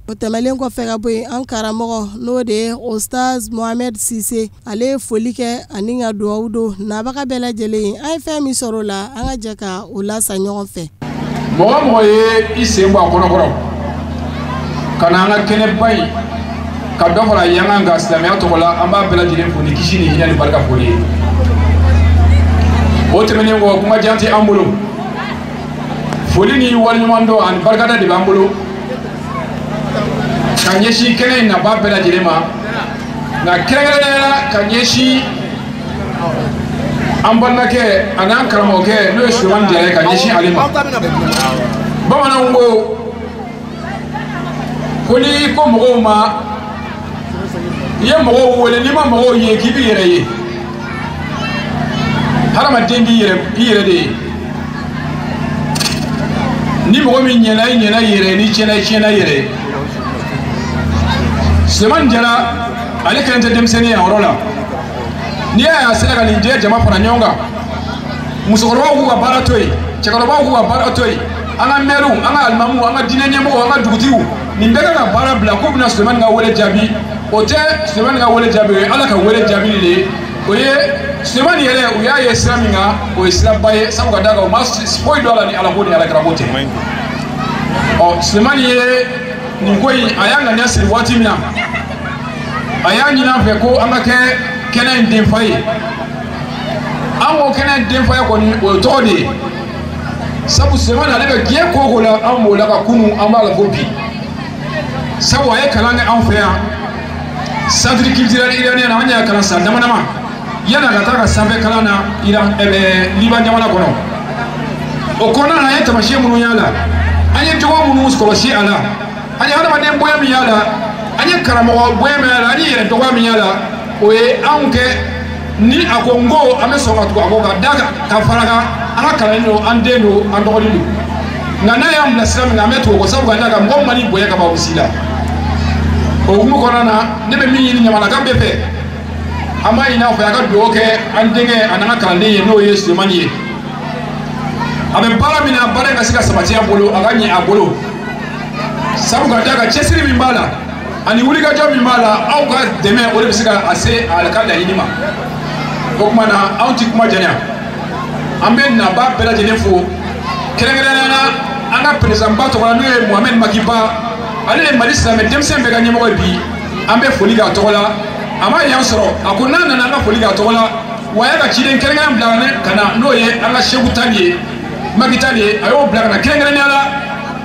O tɛmɛnen kɔfɛ ka bɔ yen, an karamɔgɔ n'o de ye Ostaz Mohamed Sise, ale ye foli kɛ ani ka dugawu don nabaga bɛɛ lajɛlen ye. An ye fɛn min sɔrɔ o la, an ka jɛ ka o lasa ɲɔgɔn fɛ. Mɔgɔ mɔgɔ ye i sen bɔ a kɔnɔkɔrɔ ka na an ka kɛnɛba in ka dɔ fara yangan kan silamɛya tɔgɔ la, an b'a bɛɛ lajɛlen fo ni kisi ni hinɛ ni barika foli ye. O tɛmɛnen kɔ, kuma jan tɛ an bolo, foli ni waleɲuman dɔn ani barikada de b'an bolo ka ɲɛsin kɛnɛ in nabaa bɛɛ lajɛlen ma, nka kɛrɛnkɛrɛnnenya la ka ɲɛsin an balimakɛ ani an karamɔgɔkɛ n'o ye Sulemani Jara ye, ka ɲɛsin ale ma. Bamananw ko n'i ko mɔgɔw ma, i ye mɔgɔw wele, n'i ma mɔgɔw ye k'i b'i yɛrɛ ye, hadamaden b'i yɛrɛ i yɛrɛ de ye. Ni mɔgɔ min ɲɛna, i ɲɛna i yɛrɛ ye, n'i tiɲɛna, i tiɲɛna i yɛrɛ ye. Sulemani Jara ale kelen tɛ denmisɛnnin ye a yɔrɔ la. N'i y'a ye a sera ka nin jɛ jama fara ɲɔgɔn kan, musokɔrɔbaw k'u ka baara to yen, cɛkɔrɔbaw k'u ka baara to yen, an ka mɛriw, an ka alimamuw, an ka diinɛ ɲɛmɔgɔw, an ka dugutigiw, nin bɛɛ kan ka baara bila k'u bɛna Sulemani ka wele jaabi. O tɛ Sulemani ka wele jaabi, o ye Ala ka wele jaabi de ye. O ye Sulemani yɛrɛ, u y'a ye sira min kan, o ye siraba ye, sabu ka d'a kan u ma foyi dɔn a la ni Ala ko ni Alakira ko tɛ. Ɔ Sulemani ye nin ko in, a y'a ŋaniya siri waati min na, a y'a ɲini an fɛ ko an ka kɛ kɛnɛ in denfa ye. An ko kɛnɛ in denfa ye kɔni, o ye tɔgɔ de ye, sabu Sulemani ale bɛ diɲɛ ko o ko la, an b'o la ka kunun, an b'a la fo bi, sabu a ye kalan kɛ anw fɛ yan centre culturel iranien na. An y'a kalan san dama dama yanni a ka taa ka sanfɛ kalan na Iran, Liban jamana kɔnɔ. O kɔnɔna na, an ye taamasiyɛn minnu y'a la, an ye jogo minnu kɔlɔsi a la, an ye hadamaden bonya min y'a la, an ye karamɔgɔ bonya min y'a la, an ye yɛrɛ dɔgɔya min y'a la, o ye anw kɛ ni a ko n ko an bɛ sɔn ka tugu a kɔ ka da kan ka fara kan. An ka kalanden don, an den don, an dɔgɔnin don, nka n'a y'an bila sira min kan, an bɛ tugu o kɔ, sabu ka d'a kan mɔgɔ min man'i bonya ka ban o bɛ s'i la. O hukumu kɔnɔna na, ne bɛ min ɲini ɲamanaka bɛɛ fɛ, an b'a ɲini aw fɛ a ka dugawu kɛ an denkɛ ani an ka kalanden ye, n'o ye Sulemani ye. A bɛ baara min na, baara in ka se ka sabati a bolo, a ka ɲɛ a bolo, sabu ka d'a kan cɛsiri min b'a la ani wulikajɔ min b'a la, aw ka dɛmɛ o de bɛ se ka a se a ka laɲini ma. O tuma na, anw ti kuma janya, an bɛ nabaa bɛɛ lajɛlen fo, kɛrɛnkɛrɛnnenya la an ka perezanba tɔgɔ la, n'o ye Mohamed Makiba, ale ye Mali silamɛ denmisɛn bɛɛ ka ɲɛmɔgɔ ye bi. An bɛ foli k'a tɔgɔ la. A ma yan sɔrɔ, a ko n'a nana an ka foli k'a tɔgɔ la, wa a y'a ka ciden kɛrɛnkɛrɛn bila ka na, n'o ye an ka Seku Tali ye, Maki Tali ye, a y'o bila ka na kɛrɛnkɛrɛnnenya la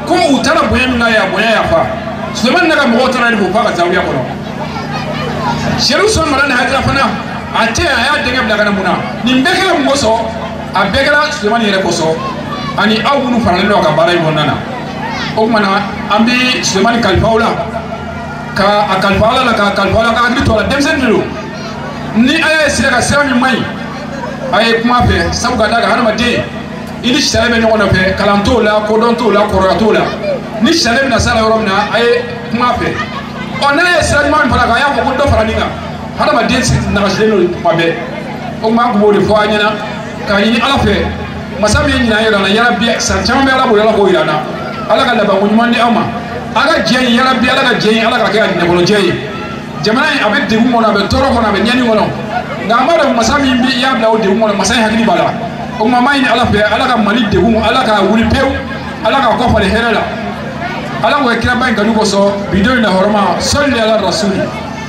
ko u taara bonya min na ye, a bonya yafa. Sulemani n'a ka mɔgɔw taara de fo f'a ka zawiya kɔnɔ. Seru Usumani Madani Hayidara fana a tɛ, a y'a denkɛ bila ka na mun na? Nin bɛɛ kɛra mun kosɔn? A bɛɛ kɛra Sulemani yɛrɛ kosɔn ani aw minnu faralen don a ka baara in kɔnɔna na. O tuma na, an bɛ Sulemani kalifa aw la, ka a kalifa Ala la, k'a kalifa Ala, ka hakili to a la, denmisɛnnin de don. Ni a y'a ye sira kan, sira min man ɲi, a ye kuma fɛ, sabu ka d'a kan hadamaden i ni sariya bɛ ɲɔgɔn nɔfɛ, kalan t'o la, kodɔn t'o la, kɔrɔya t'o la. Ni sariya bɛna s'a la yɔrɔ min na, a ye kuma fɛ. Ɔ n'a ye sira ɲuman min fana kan, a y'a fɔ ko dɔ fara nin kan. Hadamaden nagasilen don tuma bɛɛ. O tuma an tun b'o de fɔ an ɲɛna k'a ɲini Ala fɛ, masa min ye ɲinan yira an na, yarabi san caman bɛ Ala bolo, Ala k'o yira an na. Ala ka labanko ɲuman di aw ma. A ka jɛ in, yarabi Ala ka jɛ in, Ala ka kɛ a nɛgɔnɔjɛ ye. Jamana in a bɛ degun kɔnɔ, a bɛ tɔɔrɔ kɔnɔ, a bɛ ɲɛni kɔnɔ, nka an b'a dɔn masa min bɛ i y'a bila o degun kɔnɔ, masa in hakili b'a la. O tuma an b'a ɲini Ala fɛ, Ala ka Mali degun, Ala ka wuli pewu, Ala k'a kɔ falen hɛrɛ la. Ala k'o kɛ kiraba in kanu kosɔn bi don in na hɔrɔma sɔli ala rasuli.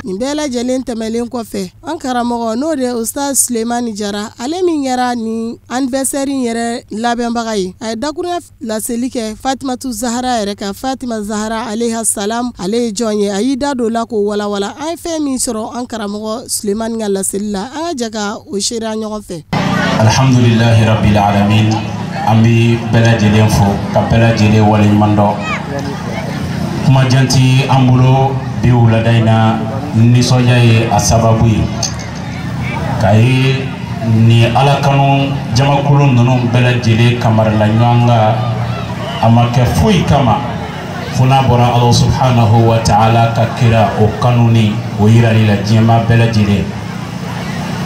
Nin bɛɛ lajɛlen tɛmɛlen kɔfɛ, an karamɔgɔ n'o de ye Ustaz Sulemani Jara, ale min kɛra nin anniversaire in yɛrɛ labɛnbaga ye, a ye dakurunya laseli kɛ Fatimatu Zahara yɛrɛ kan. Fatima Zahara alayha salam, ale ye jɔn ye? A y'i da don la k'o walawala. An ye fɛn min sɔrɔ an karamɔgɔ Sulemani ka laseli la, an ka jɛ ka o seereya ɲɔgɔn fɛ. Alhamdulillahi rabbil alamin, an bɛ bɛɛ lajɛlen fo ka bɛɛ lajɛlen waleɲuman dɔn. Kuma jan ti an bolo bi wulada in na, nisɔndiya ye a sababu ye k'a ye ni Ala kanu jamakulu ninnu bɛɛ lajɛlen kamarila ɲɔgɔn kan. A ma kɛ foyi kama fo n'a bɔra Ala subhanahu wa ta'ala ka kira o kanu ni o yirali la diɲɛmaa bɛɛ lajɛlen.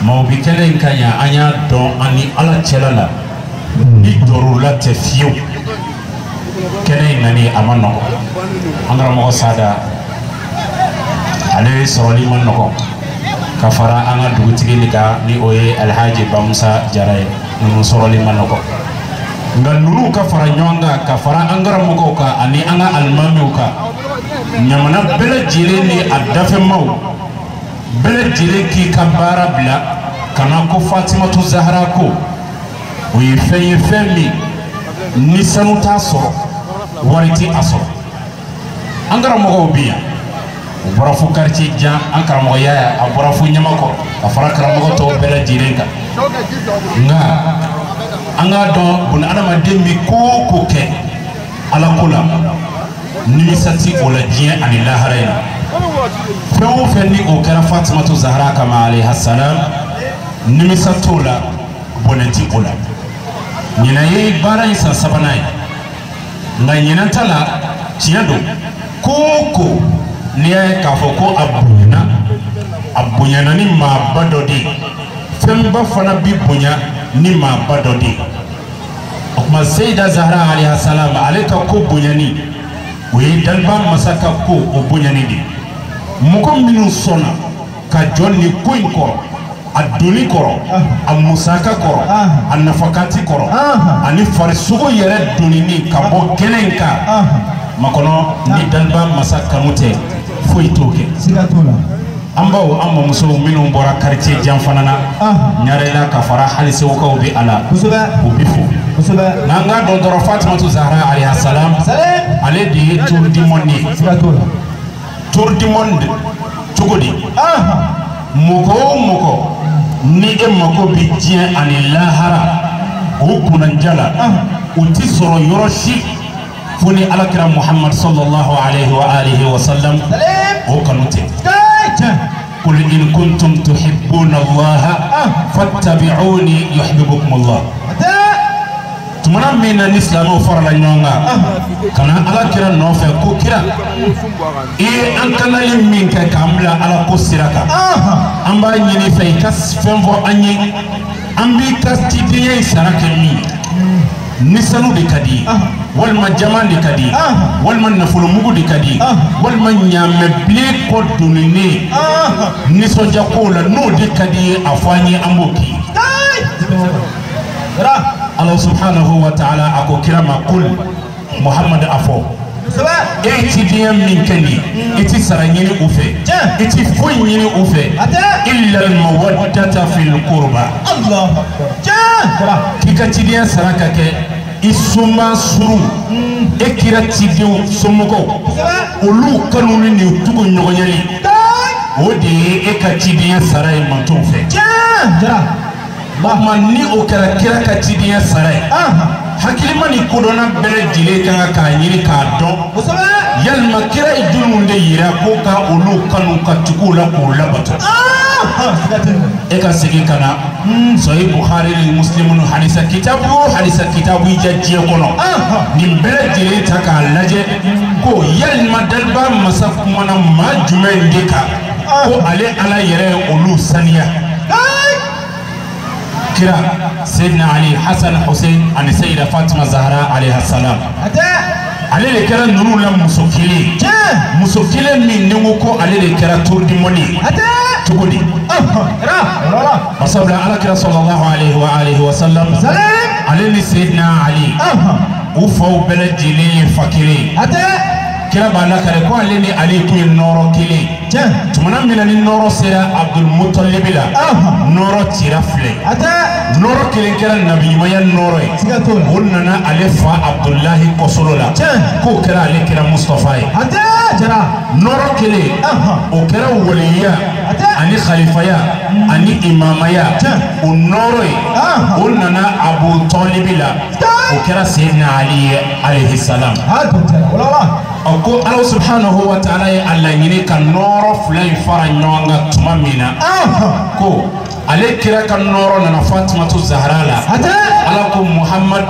Maaw bi kɛnɛ in kan yan, an y'a dɔn an ni Ala cɛla la ni jɔrɔla tɛ fiyewu. Kɛnɛ in nani a ma nɔgɔn, an karamɔgɔ Sada ale sɔrɔli ma nɔgɔn ka fara an ka dugutigi ni kan, ni o ye Alhaji Bamusa Jara ye. Ninnu sɔrɔli ma nɔgɔn, nka ninnu ka fara ɲɔgɔn kan ka fara an karamɔgɔw kan ani an ka alimamiw kan, ɲamana bɛɛ lajɛlen ni a dafɛmaw bɛɛ lajɛlen k'i ka baara bila ka na ko Fatimatu Zahara ko o ye fɛn ye, fɛn min ni sanu t'a sɔrɔ, wari tɛ a sɔrɔ. An karamɔgɔw bɛ yan, u bɔra fo quartier jan, an karamɔgɔ Yaya a bɔra fo Ɲamakɔrɔ ka fara karamɔgɔ tɔw bɛɛ lajɛlen kan. Nka an k'a dɔn buna adamaden bɛ ko o ko kɛ Ala ko la, nimisa ti o la diɲɛ ani lahara in na. Fɛn o fɛn ni o kɛra Fatimatu Zahara kama alayha salam, nimisa t'o la, bɔnɛ ti o la. Ɲinan ye baara in san sabanan ye, nka ɲinan ta la tiɲɛ don, ko o ko n'i y'a ye k'a fɔ ko a bonyana, a bonyana ni maaba dɔ de ye. Fɛnba fana bi bonya ni maaba dɔ de ye. O tuma Seyida Zahara alayha salam, ale ka ko bonyani o ye daliba masa ka ko o bonyani de ye. Mɔgɔ minnu sɔnna ka jɔ nin ko in kɔrɔ, a doni kɔrɔ, a musaka kɔrɔ, a nafakati kɔrɔ, ani farisogo yɛrɛ donini ka bɔ kɛnɛ in kan, makɔnɔ ni daliba masa kanu tɛ foyi t'o kɛ. An baw, an mamusow minnu bɔra quartier jan fana na, Ɲarela ka fara hali Segukaw bɛ a la, u bɛ fo. N'an k'a dɔn dɔrɔn Fatimatu Zahara alayha salam, ale de ye tour du monde ye. Tour du monde cogo di? Mɔgɔ o mɔgɔ ni e mako bɛ diɲɛ ani lahara o kunnanja la, o ti sɔrɔ yɔrɔ si fo ni Alakira Muhammad sallallahu alayhi wa alihi wa sallam o kanu tɛ. Qul in kuntum tuhibbuna Allaha fattabi'uni yuhibbukum Allah. Tumana min na ni silamɛw farala ɲɔgɔn kan ka na Ala kira nɔfɛ ko kira i ye an kanali min kɛ k'an bila Ala ko sira kan, an b'a ɲini fɛ i ka fɛn fɔ an ye, an b'i ka cidenya in sara kɛ min ye. Ni sanu de ka di ye, walima jaman de ka di ye, walima nafolomugu de ka di ye, walima ɲaamɛ bilen kɔ donni ne nisɔndiya kow la, n'o de ka di ye, a fɔ an ye, an b'o k'i ye. Allah subhanahu wa ta'ala a ko kira ma, kul Muhammad, a fɔ e ye cidenya min kɛ nin ye, i ti sara ɲini u fɛ, i ti foyi ɲini u fɛ, illa al-mawaddata fil qurba, k'i ka cidenya sara ka kɛ i soma suru, e kira cidenw somɔgɔw olu kanu ni nin tugu ɲɔgɔnyali, o de ye e ka cidenya sara ye mantonw fɛ. O tuma ni o kɛra kira ka cidenya sara ye, hakilima ni kodɔnna bɛɛ lajɛlen ka kan k'a ɲini k'a dɔn yalima kira ye jumɛnw de yira ko ka olu kanu ka tugu u la k'u labato. E ka segin ka na Sahih Bukhari ni Muslim ni hadisa kitabu o hadisa kitabu i ja diɲɛ kɔnɔ, nin bɛɛ lajɛlen ta k'a lajɛ ko yalima daliba masa kumana maa jumɛn de kan ko ale Ala yɛrɛ ye olu saniya? Kira, Seydina Ali, Hasan, Hussein ani Seyida Fatima Zahra alayha salam, ale de kɛra ninnu la muso kelen, muso kelen min ni ko ko ale de kɛra tour du monde ye cogo di? Masabila Ala kira sallallahu alayhi wa alihi wa sallam, ale ni Seydina Ali, u faw bɛɛ lajɛlen ye fa kelen. Kira b'a lakale ko ale ni ale tun ye nɔrɔ kelen. Tumana min na ni nɔrɔ sera Abdul Mutalibi la, nɔrɔ cira filɛ. Nɔrɔ kelen kɛra nabiɲumanya nɔrɔ ye. O nana ale fa Abdulahi kɔsolo la. K'o kɛra ale kira Mustafa ye. Nɔrɔ kelen o kɛra waliya ani khalifaya ani imamaya o nɔrɔ ye. O nana Abu Talibi la. O kɛra Seydina Ali ye alayhi salam. O ko Ala subhanahu wa ta'ala ye a laɲini ka nɔrɔ fila in fara ɲɔgɔn kan tuma min na, ko ale kira ka nɔrɔ nana Fatimatu Zahra la. Ala ko Muhammad,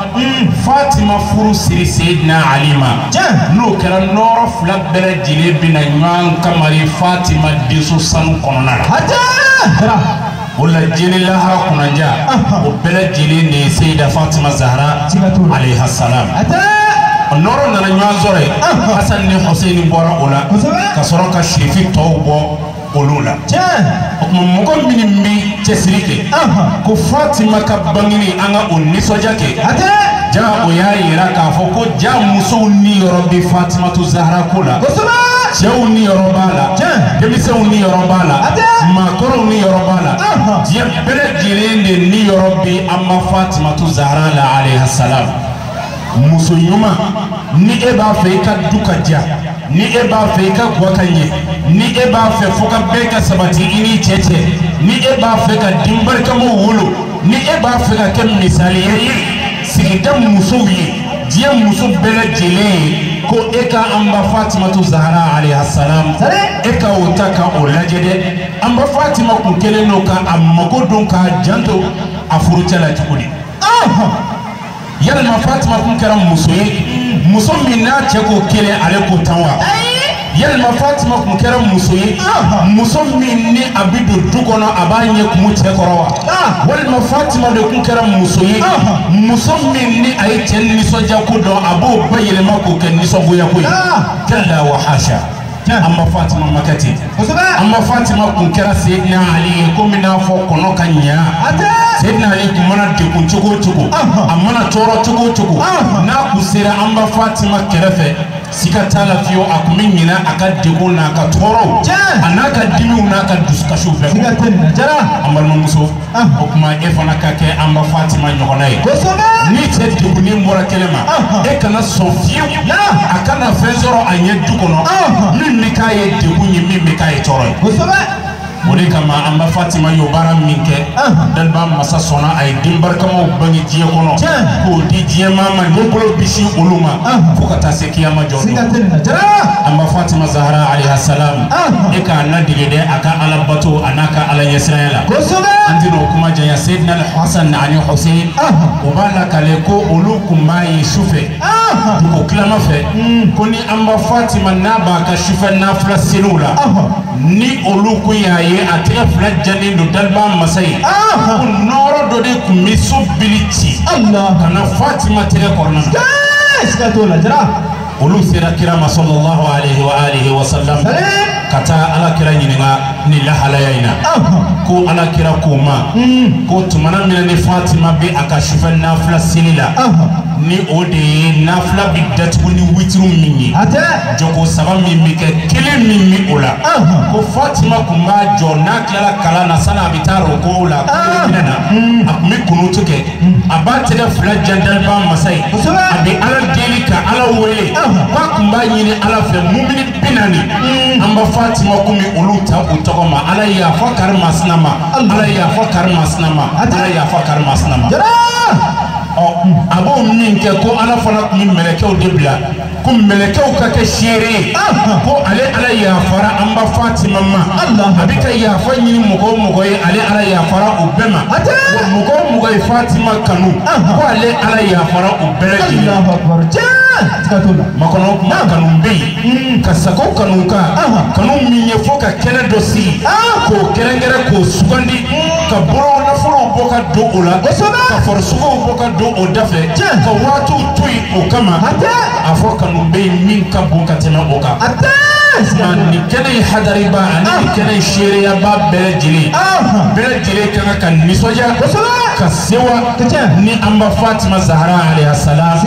Fatima furu siri Seydina Ali ma. N'o kɛra nɔrɔ fila bɛɛ lajɛlen bɛna ɲɔgɔn kamari Fatima denso sanu kɔnɔna la. O la diɲɛ lahara kunnanja o bɛɛ lajɛlen de ye Seyida Fatima Zahra alayhi salam. Nɔrɔ nana ɲɔgɔn sɔrɔ yen. Hasan ni Hussein bɔra o la ka sɔrɔ ka sirifi tɔw bɔ olu la. O tuma mɔgɔ minnu bɛ cɛsiri kɛ ko Fatima ka bangeni an ka o nisɔndiya kɛ, ja o y'a yira k'a fɔ ko ja musow niyɔrɔ bɛ Fatimatu Zahra ko la, cɛw niyɔrɔ b'a la, denmisɛnw niyɔrɔ b'a la, maakɔrɔw niyɔrɔ b'a la, diɲɛ bɛɛ lajɛlen de niyɔrɔ bɛ an ba Fatimatu Zahra la alayhi salam. Muso ɲuman, ni e b'a fɛ i ka du ka diya, ni e b'a fɛ i ka gwa ka ɲɛ, ni e b'a fɛ fo ka bɛn ka sabati i n'i cɛ cɛ, ni e b'a fɛ ka den barikamaw wolo, ni e b'a fɛ ka kɛ misaliya ye sigida musow ye, diɲɛ muso bɛɛ lajɛlen ye, ko e ka an ba Fatimatu Zahra alayhi salam, e ka o ta ka o lajɛ dɛ. An ba Fatima kun kɛlen don ka a mago don k'a janto a furucɛ la cogo di? Yalima Fatima kun kɛra muso ye, muso min n'a cɛ ko kelen ale ko tan wa? Yalima Fatima kun kɛra muso ye, muso min ni a bɛ don du kɔnɔ a b'a ɲɛ kumu cɛ kɔrɔ wa? Walima Fatima de kun kɛra muso ye, muso min ni a ye cɛ nisɔndiya ko dɔn a b'o bayɛlɛma k'o kɛ nisɔngoya ko ye? Kalla wa hasha. An ba Fatima ma kɛ ten. An ba Fatima kun kɛra Seydina Ali ye komi n'a fɔ kɔnɔ ka ɲa. Seydina Ali kun mana degun cogo o cogo, a mana tɔɔrɔ cogo o cogo, n'a kun sera an ba Fatima kɛrɛfɛ, siga t'a la fiyewu a kun bɛ ɲinɛ a ka degun n'a ka tɔɔrɔw, a n'a ka dimiw n'a ka dusukasiw bɛɛ kɔ. An balimamuso, o tuma e fana ka kɛ an ba Fatima ɲɔgɔnna ye. Ni cɛ degunnen bɔra kɛnɛ ma, e kana sɔn fiyewu a kana fɛn sɔrɔ a ɲɛ du kɔnɔ min bɛ k'a ye degun ye, min bɛ k'a ye tɔɔrɔ ye. O de kama an ba Fatima y'o baara min kɛ, daliba masa sɔnna a ye den barikamaw bange diɲɛ kɔnɔ k'o di diɲɛmaa ma, n'o bolo bɛ sin olu ma fo ka taa se kiyama jɔ don. An ba Fatima Zahra alayhi salam, e k'a ladege dɛ a ka Ala bato a n'a ka Ala ɲɛsiranya la. An tɛna o kuma janya. Seydina Hasan ani Hussein, o b'a lakale ko olu kun b'a ye sufɛ dugu tilama fɛ, ko ni an ba Fatima n'a b'a ka sufɛ nafila seliw la, ni olu kun y'a ye a tɛgɛ fila jalen don daliba masa ye, ko nɔrɔ dɔ de kun bɛ so bili ci ka na Fatima tɛgɛ kɔnɔna na. Olu sera kira ma sallallahu alayhi wa alihi wa sallam ka taa Ala kira ɲininka ni lahalaya in na. Ko Ala kira k'o ma ko tumana min na ni Fatima bɛ a ka sufɛ nafila seli la, ni o de ye nafila bɛ datugu ni witiru min ye, jɔko saba min bɛ kɛ kelen min bɛ o la, ko Fatima kun b'a jɔ n'a tilala kalan na sani a bɛ taa roko la kelen na, a kun bɛ kunutu kɛ, a b'a tɛgɛ fila jan daliba masa ye, a bɛ Ala deli ka Ala wele, k'a kun b'a ɲini Ala fɛ mumini 40 an ba Fatima kun bɛ olu ta u tɔgɔ ma. Ala yafa kari masina ma, Ala yafa kari masina ma, Ala yafa kari masina ma. Ɔ a b'o min kɛ ko Ala fana tun bɛ mɛlɛkɛw de bila ko mɛlɛkɛw ka kɛ seere ye ko ale Ala yafara an ba Fatima ma, a bɛ ka yafa ɲini mɔgɔ o mɔgɔ ye, ale Ala yafara o bɛɛ ma. Wa mɔgɔ o mɔgɔ ye Fatima kanu, ko ale Ala yafara o bɛɛ lajɛlen. Makɔnɔ kuma kanu bɛ yen ka sago kanu kan, kanu min ye fo ka kɛnɛ dɔ sigi k'o kɛrɛnkɛrɛn k'o sugandi, ka bolo nafolow bɔ ka don o la, ka farisogow bɔ ka don o dafɛ, ka waatiw to yen o kama. A fɔ kanu bɛ yen min ka bon ka tɛmɛ o kan. Nin kɛnɛ in hadariba ani nin kɛnɛ in seereyaba bɛɛ lajɛlen ka kan ka nisɔndiya. Ka sewa ni an ba Fatima Zahra alayhi salam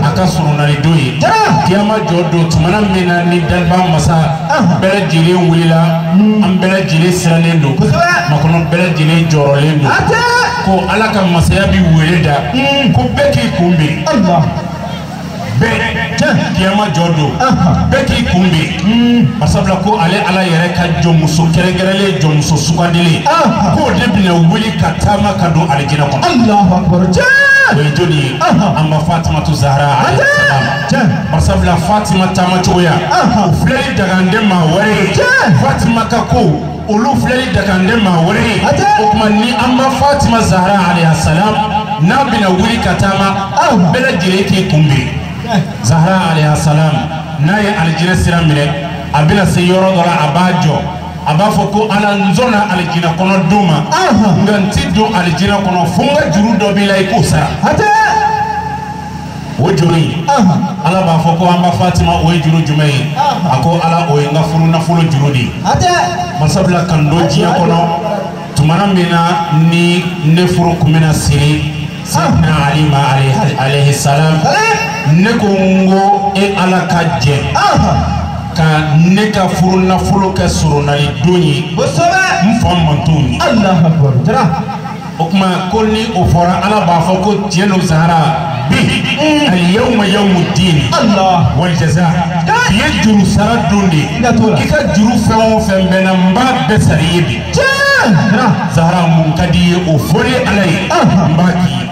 a ka surunali don ye. Kiyama jɔ don tumana min na ni daliba masa bɛɛ lajɛlen wulila, an bɛɛ lajɛlen sirannen don, makɔnɔ bɛɛ lajɛlen jɔrɔlen don, ko Ala ka masaya bi wele da ko bɛɛ k'i kun bin. Bɛɛ kiyama jɔ don, bɛɛ k'i kun bin, barisabula ko ale Ala yɛrɛ ka jɔnmuso kɛrɛnkɛrɛnlen, jɔnmuso sugandilen, k'o de bɛna wuli ka taama ka don alijinɛ kɔnɔ. O ye jɔnni ye? An ba Fatimatu Zahra alayhi salam. Barisabula Fatima taama cogoya, o filɛli daganden maa wɛrɛ ye. Fatima ka ko olu filɛli daganden maa wɛrɛ ye. O tuma ni an ba Fatima Zahra alayhi salam n'a bɛna wuli ka taama, bɛɛ lajɛlen k'i kun bin. Zahra alayhi salam n'a ye alijinɛ sira minɛ, a bɛna se yɔrɔ dɔ la, a b'a jɔ, a b'a fɔ ko Ala, n sɔnna alijinɛ kɔnɔ don ma, nka n ti don alijinɛ kɔnɔ fo n ka juru dɔ b'i la i k'o sara. O juru in, Ala b'a fɔ ko an ba Fatima, o ye juru jumɛn ye? A ko Ala, o ye n ka furu nafolo juru de ye. Masabila kan don diɲɛ kɔnɔ tumana min na ni ne furu kun bɛna siri Sayyidina Ali ma alayhi salam, ne ko n ko e Ala ka jɛ ka ne ka furu nafolo kɛ soronali don ye n fa mantonw ye. O tuma ko ni o fɔra, Ala b'a fɔ ko tiɲɛ don Zahra, bi al-yawma yawmu diin wal jaza, bi ye juru sara don de ye. I ka juru fɛn o fɛn bɛ n na, n b'a bɛɛ sara i ye bi. Zahra, mun ka di i ye o fɔ ne Ala ye, n b'a k'i ye.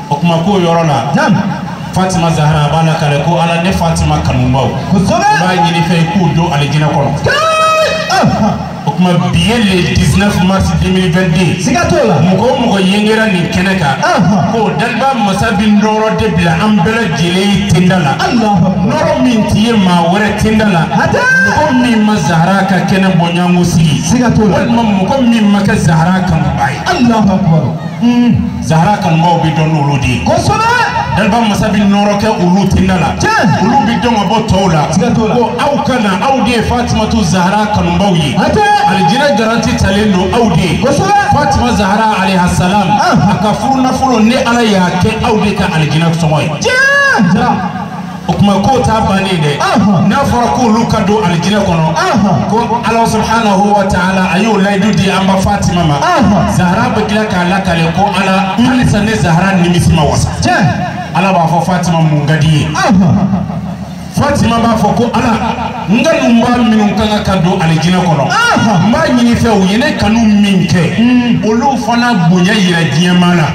O tuma k'o yɔrɔ la, Fatima Zahra a b'a lakale ko Ala, ne Fatima kanubaw, n b'a ɲini fɛ i k'u don alijinɛ kɔnɔ. O tuma bi ye le 19 mars 2022. Siga t'o la. Mɔgɔ o mɔgɔ yengera nin kɛnɛ kan, ko daliba masa bi nɔrɔ de bila an bɛɛ lajɛlen tenda la. Nɔrɔ min ti ye maa wɛrɛ tenda la. Mɔgɔ min ma Zahra ka kɛnɛ bɔɲɔgɔnko sigi. Siga t'o la. Walima mɔgɔ min ma kɛ Zahra kanuba ye. Zahra kanubaw bɛ dɔn n'olu de ye. Kosɛbɛ. Daliba masa bi nɔrɔ kɛ olu tenda la. Olu bi dɔn ka bɔ tɔw la. Ko aw ka na, aw de ye Fatimatu Zahra kanubaw ye. Alijinɛ garanti talen don aw de ye. Fatima Zahra alayhi salam a ka furu nafolo, ne Ala y'a kɛ aw de ka alijinɛ sɔngɔ ye. O tuma k'o t'a bannen dɛ. N'a fɔra k'olu ka don alijinɛ kɔnɔ, ko Ala subhanahu wa ta'ala a y'o layidu di an ba Fatima ma. Zahra bɛ tila k'a lakale ko Ala, halisa ne Zahra nimisi ma wasa. Ala b'a fɔ Fatima, mun ka di i ye? Fatima b'a fɔ ko Ala, n ka ninba minnu ka kan ka don alijinɛ kɔnɔ, n b'a ɲini fɛ u ye ne kanu min kɛ, olu fana bonya yira diɲɛmaa la.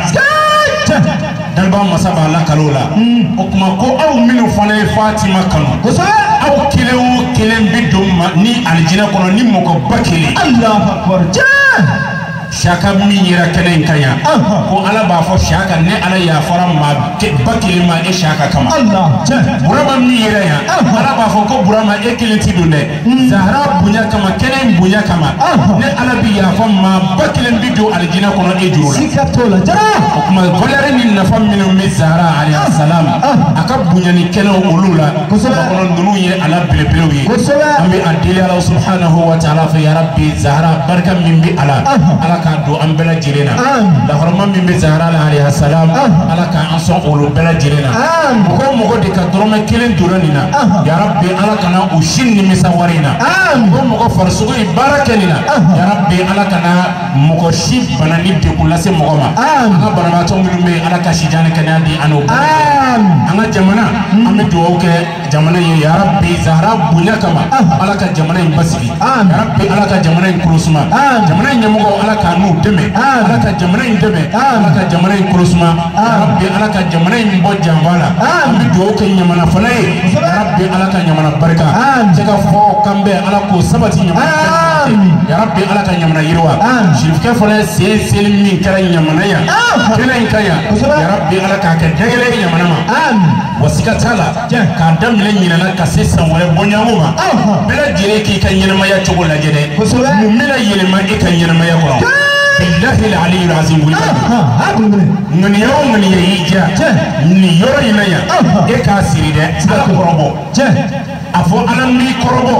Daliba masa b'a lakale o la. O tuma ko aw minnu fana ye Fatima kanu, aw kelen o kelen bɛ don ma ni alijinɛ kɔnɔ ni mɔgɔ ba kelen. Siyaka min yera kɛnɛ in kan yan, ko Ala b'a fɔ Siyaka, ne Ala yafara maa ba kelen ma e Siyaka kama. Burama min yera yan, Ala b'a fɔ ko Burama, e kelen ti don dɛ. Zahra bonya kama, kɛnɛ in bonya kama, ne Ala bi yafa maa ba kelen bi don alijinɛ kɔnɔ e juru la. O tuma valeur ni nafa minnu bɛ Zahra alayhi salam a ka bonya ni kɛnɛw olu la, kɔnɔ ninnu ye Ala belebelew ye. An bɛ a deli Ala subhanahu wa ta'ala fɛ, ya Rabbi, Zahra barika min bɛ a la, Ala k'a don an bɛɛ lajɛlen na. Lahɔrɔma min bɛ Zahra la alayhi salam, Ala k'an sɔn olu bɛɛ lajɛlen na. Mɔgɔ o mɔgɔ de ka dɔrɔmɛ kelen donna nin na, ya Rabbi, Ala kana o si nimisa wari in na. Mɔgɔ o mɔgɔ farisogo ye baara kɛ nin na, ya Rabbi, Ala kana mɔgɔ si bana ni degun lase mɔgɔ ma. An ka banabaatɔ minnu bɛ yen, Ala ka sijan ni kɛnɛya di an n'o bɛɛ lajɛlen. An ka jamana, an bɛ dugawu kɛ jamana ye, ya Rabbi, Zahra bonya kama, Ala ka jamana in basigi. Ya Rabbi, Ala ka jamana in kolosuma. Jamana in ɲɛmɔgɔw, Ala ka n'u dɛmɛ. Ala ka jamana in dɛmɛ. Ala ka jamana in kolosuma. Ya Rabbi, Ala ka jamana in bɔ janfa la. An bɛ dugawu kɛ ɲamana fana ye. Ya Rabbi, Ala ka ɲamana barika. Cɛ ka fɔ kan bɛɛ, Ala k'o sabati ɲamana. Ya Rabbi, Ala ka ɲamana yiriwa. Sirifukɛ fana ye sen seli min kɛra ɲamana yan, kɛnɛ in kan yan, Ya Rabbi, Ala k'a kɛ dɛgɛlɛ ye ɲamana ma. Wa siga t'a la, k'a daminɛ ɲinana ka se san wɛrɛ bɔɲɔgɔnko ma, bɛɛ lajɛlen k'i ka ɲɛnamaya cogo lajɛ dɛ. Mun bɛna yɛlɛma e ka ɲɛnamaya kɔnɔ? Billahi al-aliyyil azim. Ŋaniya o ŋaniya y'i diya nin yɔrɔ in na yan, e k'a siri dɛ, Ala kɔrɔbɔ. A A fɔ Ala m'i kɔrɔbɔ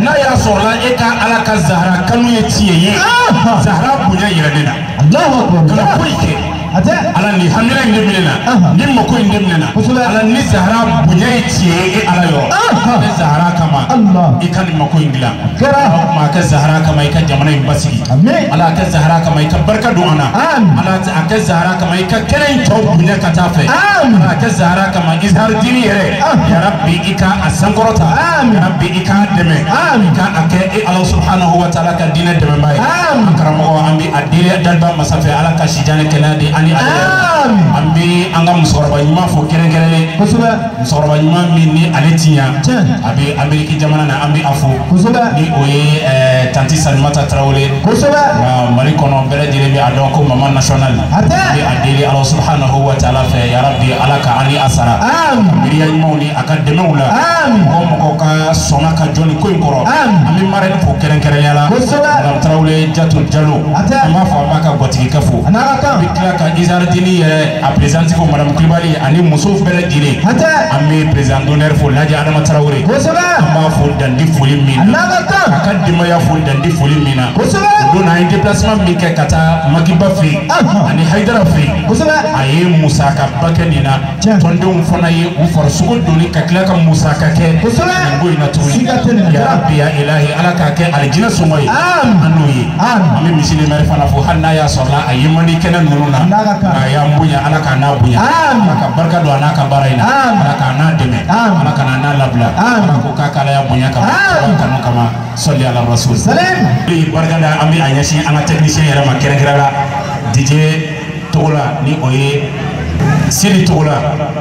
n'a y'a sɔrɔla e ka Ala ka Zahara kanu ye tiɲɛ ye Zahara bonya yɛrɛ ne na kana foyi kɛ Ala ni hamina in de minɛ na ni mako in de minɛ na Ala ni Zahara bonya ye tiɲɛ ye e Ala yɔrɔ ne Zahara kama i ka nin mako in dilan a kɛ Zahara kama i ka jamana in basigi Ala a kɛ Zahara kama i ka barika don an na Ala a kɛ Zahara kama i ka kɛnɛ in tɔ bonya ka taa fɛ Ala a kɛ Zahara kama Izharidini yɛrɛ yarabi i ka a sankɔrɔta yarabi i k'a dɛmɛ i ka a kɛ e Ala subhanahu wa taala ka diinɛ dɛmɛbaa ye an karamɔgɔ an bɛ a deli daliba masa fɛ Ala ka sijan ni kɛnɛya di an ni an bɛ an ka musokɔrɔba ɲuman fo kɛrɛnkɛrɛnnen musokɔrɔba ɲuman min ni ale ti ɲa a bɛ Ameriki jamana na an bɛ a fo ni o ye tanti Salimata Tarawele Mali kɔnɔ bɛɛ lajɛlen bɛ a dɔn ko mama national an bɛ a deli Ala subhanahu wa taala fɛ yarabi Ala ka an ni a sara miiriya ɲumanw ni a ka dɛmɛw la mɔgɔ mɔgɔ ka sɔnna ka jɔ nin ko in kɔrɔ an bɛ marraine fo kɛrɛnkɛrɛnnenya la Madame Tarawele Jato Jalo an b'a fɔ an b'a ka gwatigikɛ fo an bɛ tila ka Izharidini yɛrɛ a présidente fo Madame Kulibali ani musow bɛɛ lajɛlen an bɛ président d'honneur fo Laji Adama Tarawele an b'a fo dandi foli min na a ka denbaya fo dandi foli min na o don an ye déplacement min kɛ ka taa Makiba fɛ yen ani Hayidara fɛ yen a ye musakaba kɛ nin na tɔndenw fana ye u farisogo donni ka tila ka musaka kɛ nin ko in na tuguni yarabi ya ilahi Ala k'a kɛ alijinɛ sɔngɔ ye an n'o ye an bɛ misiri mɛri fana fo hali n'a y'a sɔrɔla a ye man di kɛnɛ ninnu na a y'an bonya Ala k'a n'a bonya Ala ka barika don a n'a ka baara in na Ala k'a n'a dɛmɛ Ala ka n'a labila Ala ko k'a k'Ala y'a bonya kama Ala kanu kama sɔli ala rasul. Bi barika da an bɛ a ɲɛsin an ka technicien yɛrɛ ma kɛrɛnkɛrɛn la DJ Togola ni o ye Sidi Togola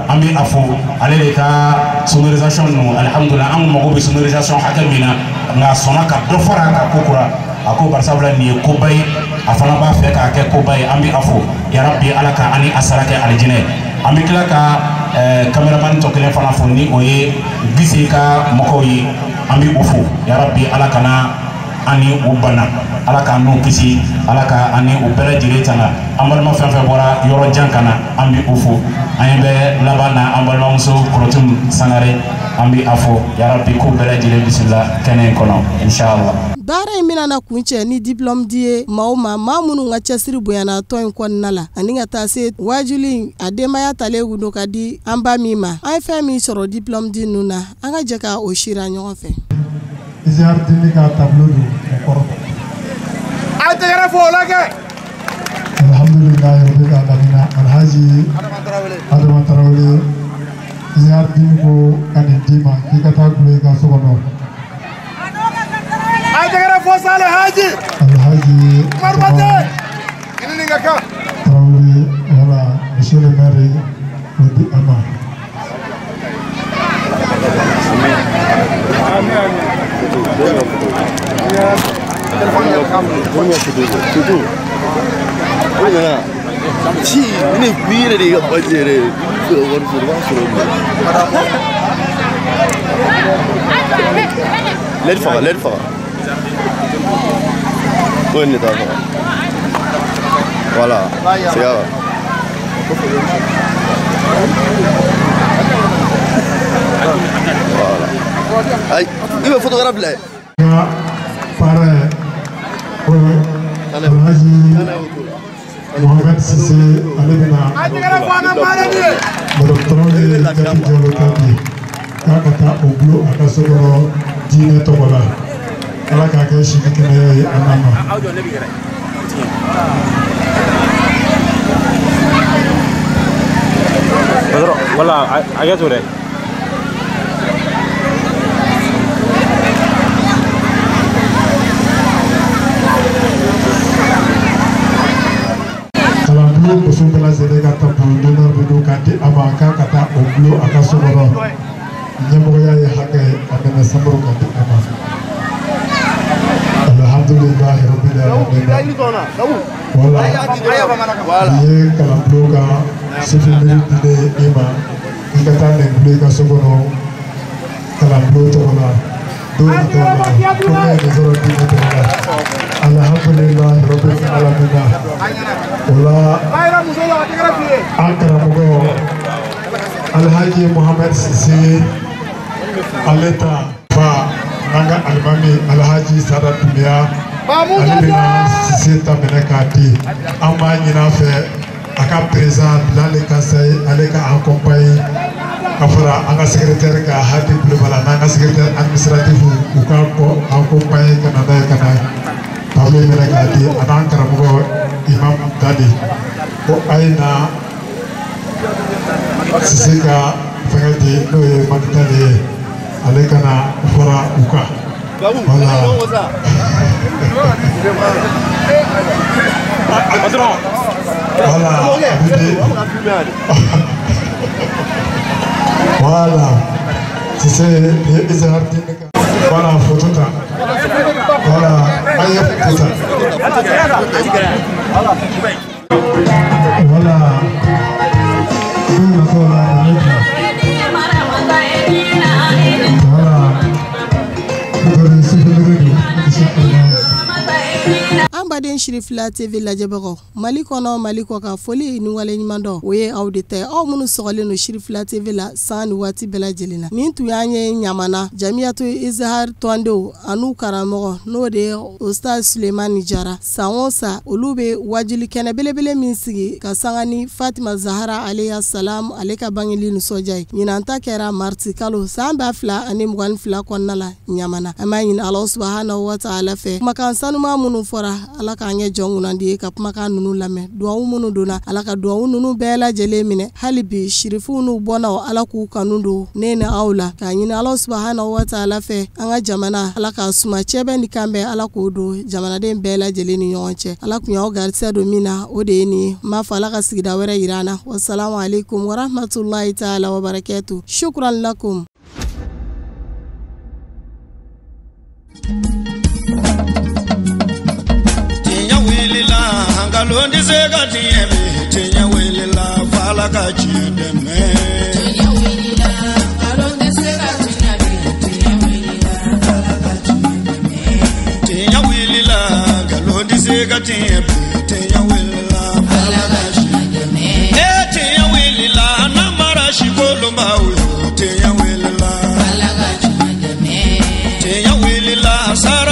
an bɛ a fo ale de ka sonorisation ninnu alihamudulilayi an mago bɛ sonorisation hakɛ min na nka a sɔnna ka dɔ fara a kan ko kura a ko barisabula nin ye koba ye a fana b'a fɛ k'a kɛ koba ye an bɛ a fo yarabi Ala ka ani a sara kɛ alijinɛ ye an bɛ tila ka cameraman tɔ kelen fana fo ni o ye Gise ka mɔgɔw ye an bɛ u fo yarabi Ala kana an ni u banna Ala k'an n'u kisi Ala ka an ni u bɛɛ lajɛlen tanga an balima fɛn fɛn bɔra yɔrɔ jan ka na an bɛ u fo an ye bɛ laban na an balimamuso Korotum Sangare an bɛ a fo yarabi k'u bɛɛ lajɛlen bisimila kɛnɛ in kɔnɔ inshallah. Baara in bɛna na kuncɛ ni diplôme di ye maaw ma maa minnu ka cɛsiri bonyana tɔn in kɔnɔna la ani ka taa se wajuli a denbaya talen kun don ka di an ba min ma an ye fɛn min sɔrɔ diplôme di ninnu na an ka jɛ ka o sira ɲɔgɔn fɛ. Izharidini ka tableau don o kɔrɔ. A tɛgɛrɛ fɔ o la kɛ. Alhamdulilayi rabbil alamina Alhaji Adama Tarawele Izharidini ko ka nin d'i ma k'i ka taa gulo i ka so kɔnɔ. A tɛgɛrɛ fɔ sa Alhaji. Alhaji Adama Tarawele voilà monsieur le maire o di a ma. Ci ne ni yɛrɛ de ka baji yɛrɛ i bɛ fɛ ka wari sɔrɔ i b'a sɔrɔ lɛri faga lɛri faga o ye ne ta faga voilà c'est ça. Voilà ayi i bɛ photographe bila. Nka parrain o Alhaji Mohamed Sise ale bɛna Madame Tarawele Jati Jalo ta di k'a ka taa o bulon a ka so kɔnɔ diinɛ tɔgɔ la Ala k'a kɛ si ni kɛnɛya ye an n'a ma. Wala a kɛ to dɛ. Kalanbulon muso bɛɛ lajɛlen ka tableau d'honneur de don k'a di a ma k'a ka taa o bulon a ka so kɔnɔ ɲɛmɔgɔya ye hakɛ ye a nana samuru ka di a ma. Alhamdulilayi rabbil alamin. Wala nin ye kalanbulon ka souvenir dilen i ma i ka taa nin bulon i ka so kɔnɔ kalanbulon tɔgɔ la don nataw la ko ne ye nin sɔrɔ diinɛ tɔgɔ la. Alhamdulilayi rabbil alamin. O la an karamɔgɔ Alhaji Mohamed Sise Ale ta fa n'an ka alimami Alhaji Sada Dunbiya, ale bɛna Sise ta minɛ k'a di. An b'a ɲini a fɛ a ka président Bilali Kasayi, ale ka accompagner ka fara an ka secrétaire ka Hadi Kulubali n'an ka secrétaire administratif, u ka kɔ accompagner ka na n'a ye, ka na tableau minɛ k'a di a n'an karamɔgɔ Imam Dadi ko a ye na Sise ka fɛngɛ di, n'o ye Makitali ye, ale ka na fara u kan. Voilà. Voilà, voilà. Sise ni Izahar Dine ka voilà photo ta. Voilà, an ye photo ta. Voilà. Don nataw la a bɛ bila. Voilà. Photo sifiliri don inshallah. An baden Sirifila TV lajɛbagaw, Mali kɔnɔ, Mali kɔ kan, foli ni waleɲuman dɔn o ye aw de ta ye, aw minnu sɔgɔlen don Sirifila TV la san ni waati bɛɛ lajɛlen na. Nin tun y'an ye Ɲamana Jamiyatu Izahar tɔndenw an'u karamɔgɔ, n'o de ye Ustaz Sulemani Jara. San o san olu bɛ wajuli kɛnɛ belebele min sigi ka sanga ni Fatima Zahara aleya salam ale ka bangeli nisɔndiya ye. Ɲinan ta kɛra mariti kalo san 2022 kɔnɔna la Ɲamana. An b'a ɲini Alahu subahanahu wa taala fɛ, kumakan sanuman minnu fɔra, Ala k'an kɛ jɔn kunnandi ye ka kumakan ninnu lamɛn. Duwawu minnu donna, Ala ka duwawu ninnu bɛɛ lajɛlen minɛ. Hali bi sirifuw n'u bɔnnaw, Ala k'u kanu don ne ni aw la, k'a ɲini Ala subahanahu wa taala fɛ an ka jamana, Ala k'a suma cɛbɛ ni kanbɛn, Ala k'o don jamanaden bɛɛ lajɛlen ni ɲɔgɔn cɛ. Ala kun y'aw garisɛgɛ don min na, o de ye nin ye. N b'a fɔ Ala ka sigida wɛrɛ yira an na. Wasalamu aleykum warahmatulahi taala wabarakɛtu. Shukran lakum. Nkalon tɛ se ka tiɲɛ bi, tiɲɛ wulila f'Ala ka tiɲɛ dɛmɛ. Tiɲɛ wulila, nkalon tɛ se ka tiɲɛ bi, tiɲɛ wulila f'Ala ka tiɲɛ dɛmɛ. Tiɲɛ wulila, nkalon tɛ se ka tiɲɛ bi, tiɲɛ wulila f'Ala ka tiɲɛ dɛmɛ. Ee tiɲɛ wulila, n'an mara si kolonbaw ye, tiɲɛ wulila f'Ala ka tiɲɛ dɛmɛ. Tiɲɛ wulila, sara.